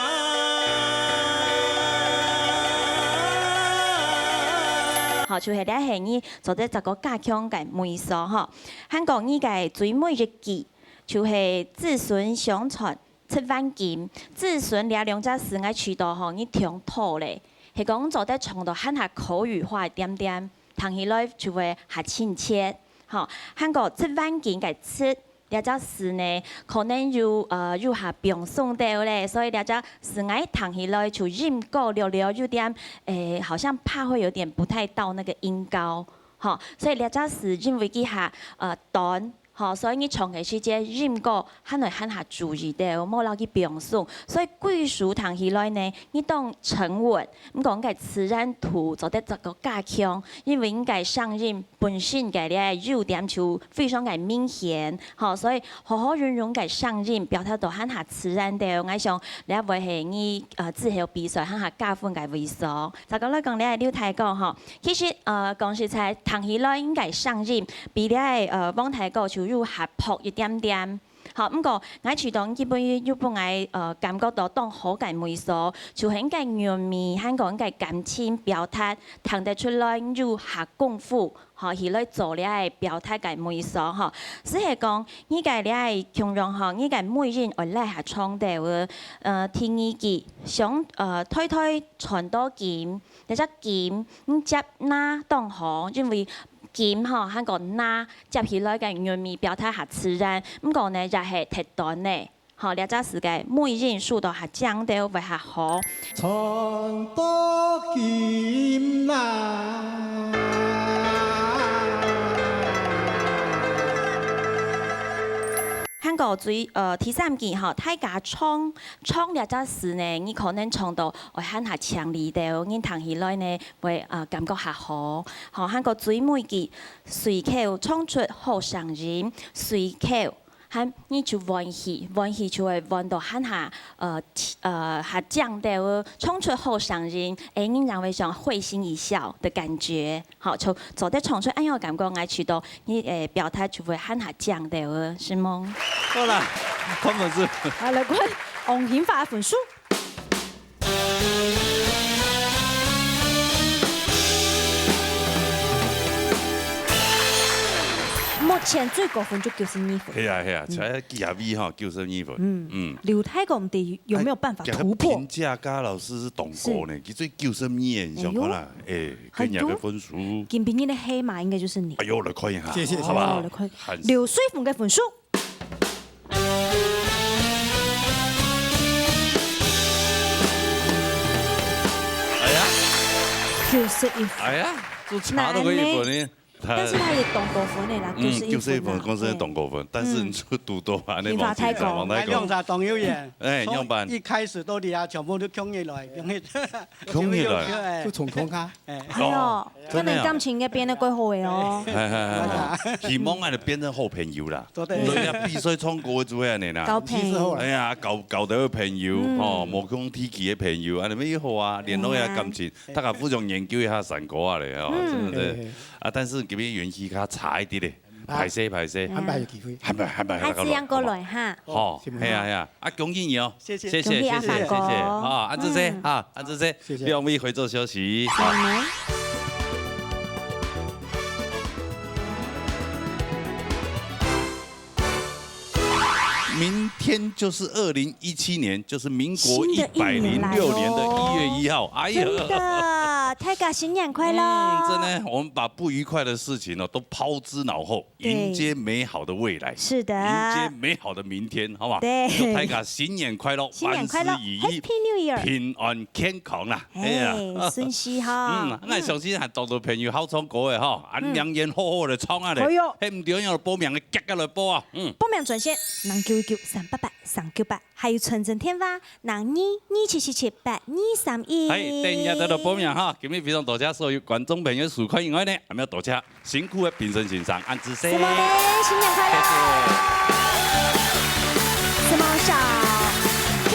好，就係這係你做得再過加強个味素吼。還過你个最尾一句，就係子孫相傳 積萬金，子孫這兩隻字𠊎試著吼，你聽著咧，係講做得唱到還較口語化一點點，聽起來就會較親切。吼，還過積萬金个積，這隻字呢，可能有，呃，有較放鬆兜咧，所以這隻字𠊎聽起來就音高略略有點，誒，好像怕會有點不太到那個音高。吼，所以這隻字因為佢較，呃，短， 吼，所以你唱个時節，音高還愛還較注意兜，莫摎佢放鬆。所以歸首聽起來呢，你當沉穩，毋過你个自然度做得再過加強，因為你个聲音本身个這優點就非常个明顯，吼，所以好好運用个聲音，表達到還較自然兜。𠊎想這會係你，呃，之後比賽還較加分个位所。再過來講，這劉大哥吼， 其實，呃，講實在，聽起來你个聲音比這个，呃，黃大哥就有較薄一點點。好，毋過，𠊎試著你本有分𠊎，呃，感覺到當好个位所，就係你个韻味，還過你个感情表達，聽得出來你有下功夫，吼，去來做這个表達个位所，吼。只係講，你个這个共樣吼，你个尾音愛拉較長兜个，呃，第二句，想，呃，代代傳到今， 這隻今，你接那當好，因為今吼，還過那接起來个韻味表達較自然，毋過呢，也係忒短咧。吼，這隻字个尾音收到較靚兜會較好。傳到今啊。還過最，呃，第三句吼，大家唱，唱這隻字呢，你可能唱到會還較清麗兜，人聽起來呢， 會，呃，感覺較好。吼，還過最尾句，隨口唱出好聲音，隨口，還你就換氣，換氣就會換到還較，呃，呃，較靚兜，唱出好聲音，哎，人也會像會心一笑的感覺。好，就做得唱出恁樣个感覺，𠊎試著你，誒，表達就會還較靚兜，是無？好啦，湯姆斯。好，來看王興發个分數。 目前最高分就九十二分。係啊，係啊，嗯。才幾下位吼，九十二分。嗯。嗯。劉大哥，毋知有沒有辦法突破？啊，評價家老師係當高呢，是。佢最九十二，你想看啦，哎喲。哎，跟你个分數。今晡日个黑馬應該就是你。哎喲，來看一下，謝謝，好不好？哦，來看。還是劉水峰个分數。 哎呀，九十一分。哎呀，就差到个一分呢。但是他也當高分的啦，嗯，九十一分啊。九十一分，講真的當高分，但是你就堵到啊，嗯。那王先生，王大哥。哎，兩儕當有緣，哎，從仰般？一開始到底下全部都共下來，共下，共下來。哎。就從頭看。哎。哎喲，哦，真的啊。可能感情應該變得怪好的哦。哎，哎，哎，哎，希望俺們變成好朋友啦。對，對。對啊，比賽唱歌就會恁樣啦。交朋友。哎呀，交，交到个朋友，嗯。吼，無共地區个朋友，恁樣乜好啊，聯絡一下感情，嗯啊。大家互相研究一下山歌啊咧，吼，嗯。真的，真的。嘿，嘿。啊，但是這邊運氣較差一點咧。歹勢歹勢，嗯。下擺有機會。下擺，下擺，下擺。下擺過來哈。好，係無？係啊，係啊，啊，恭喜你哦。謝謝。謝謝，恭喜阿凡哥。謝謝，謝謝。啊，恁仔細，嗯。啊，恁仔細，謝謝。兩位回座休息。好。嗯。明天就是二零一七年，就是民國一百零六年的一月一號。新的一年來哦。哎呀。真的，大家新年快樂。嗯，真的，我們把不愉快的事情呢，都拋之腦後。 對。迎接美好的未來，是的。迎接美好的明天，好不好？對。祝大家新年快樂，新年快樂，萬事如意，Happy New Year。平安健康啦。哎呀。哎，順序哈。嗯，𠊎相信還當多朋友好唱歌个哈，啊，嗯。兩人好好的唱啊咧。哎喲。嘿，毋對，要報名个，遽遽來報啊。嗯。報名專線：零九一九三八八三九八，還有傳真電話：零二二七七七八二三一。係，等一下再來報名哈。今日非常多謝所有觀眾朋友收看以外呢，還要多謝 辛苦个評審先生，恁仔細。承蒙你，新年快樂。謝謝。承蒙小強。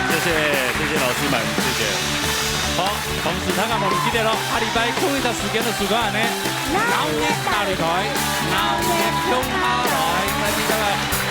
謝謝，謝謝老師們，謝謝。好，同時大家莫忘記得咯，下禮拜同一个時間个收看呢，鬧熱大擂台，鬧熱共下來，再見，拜拜。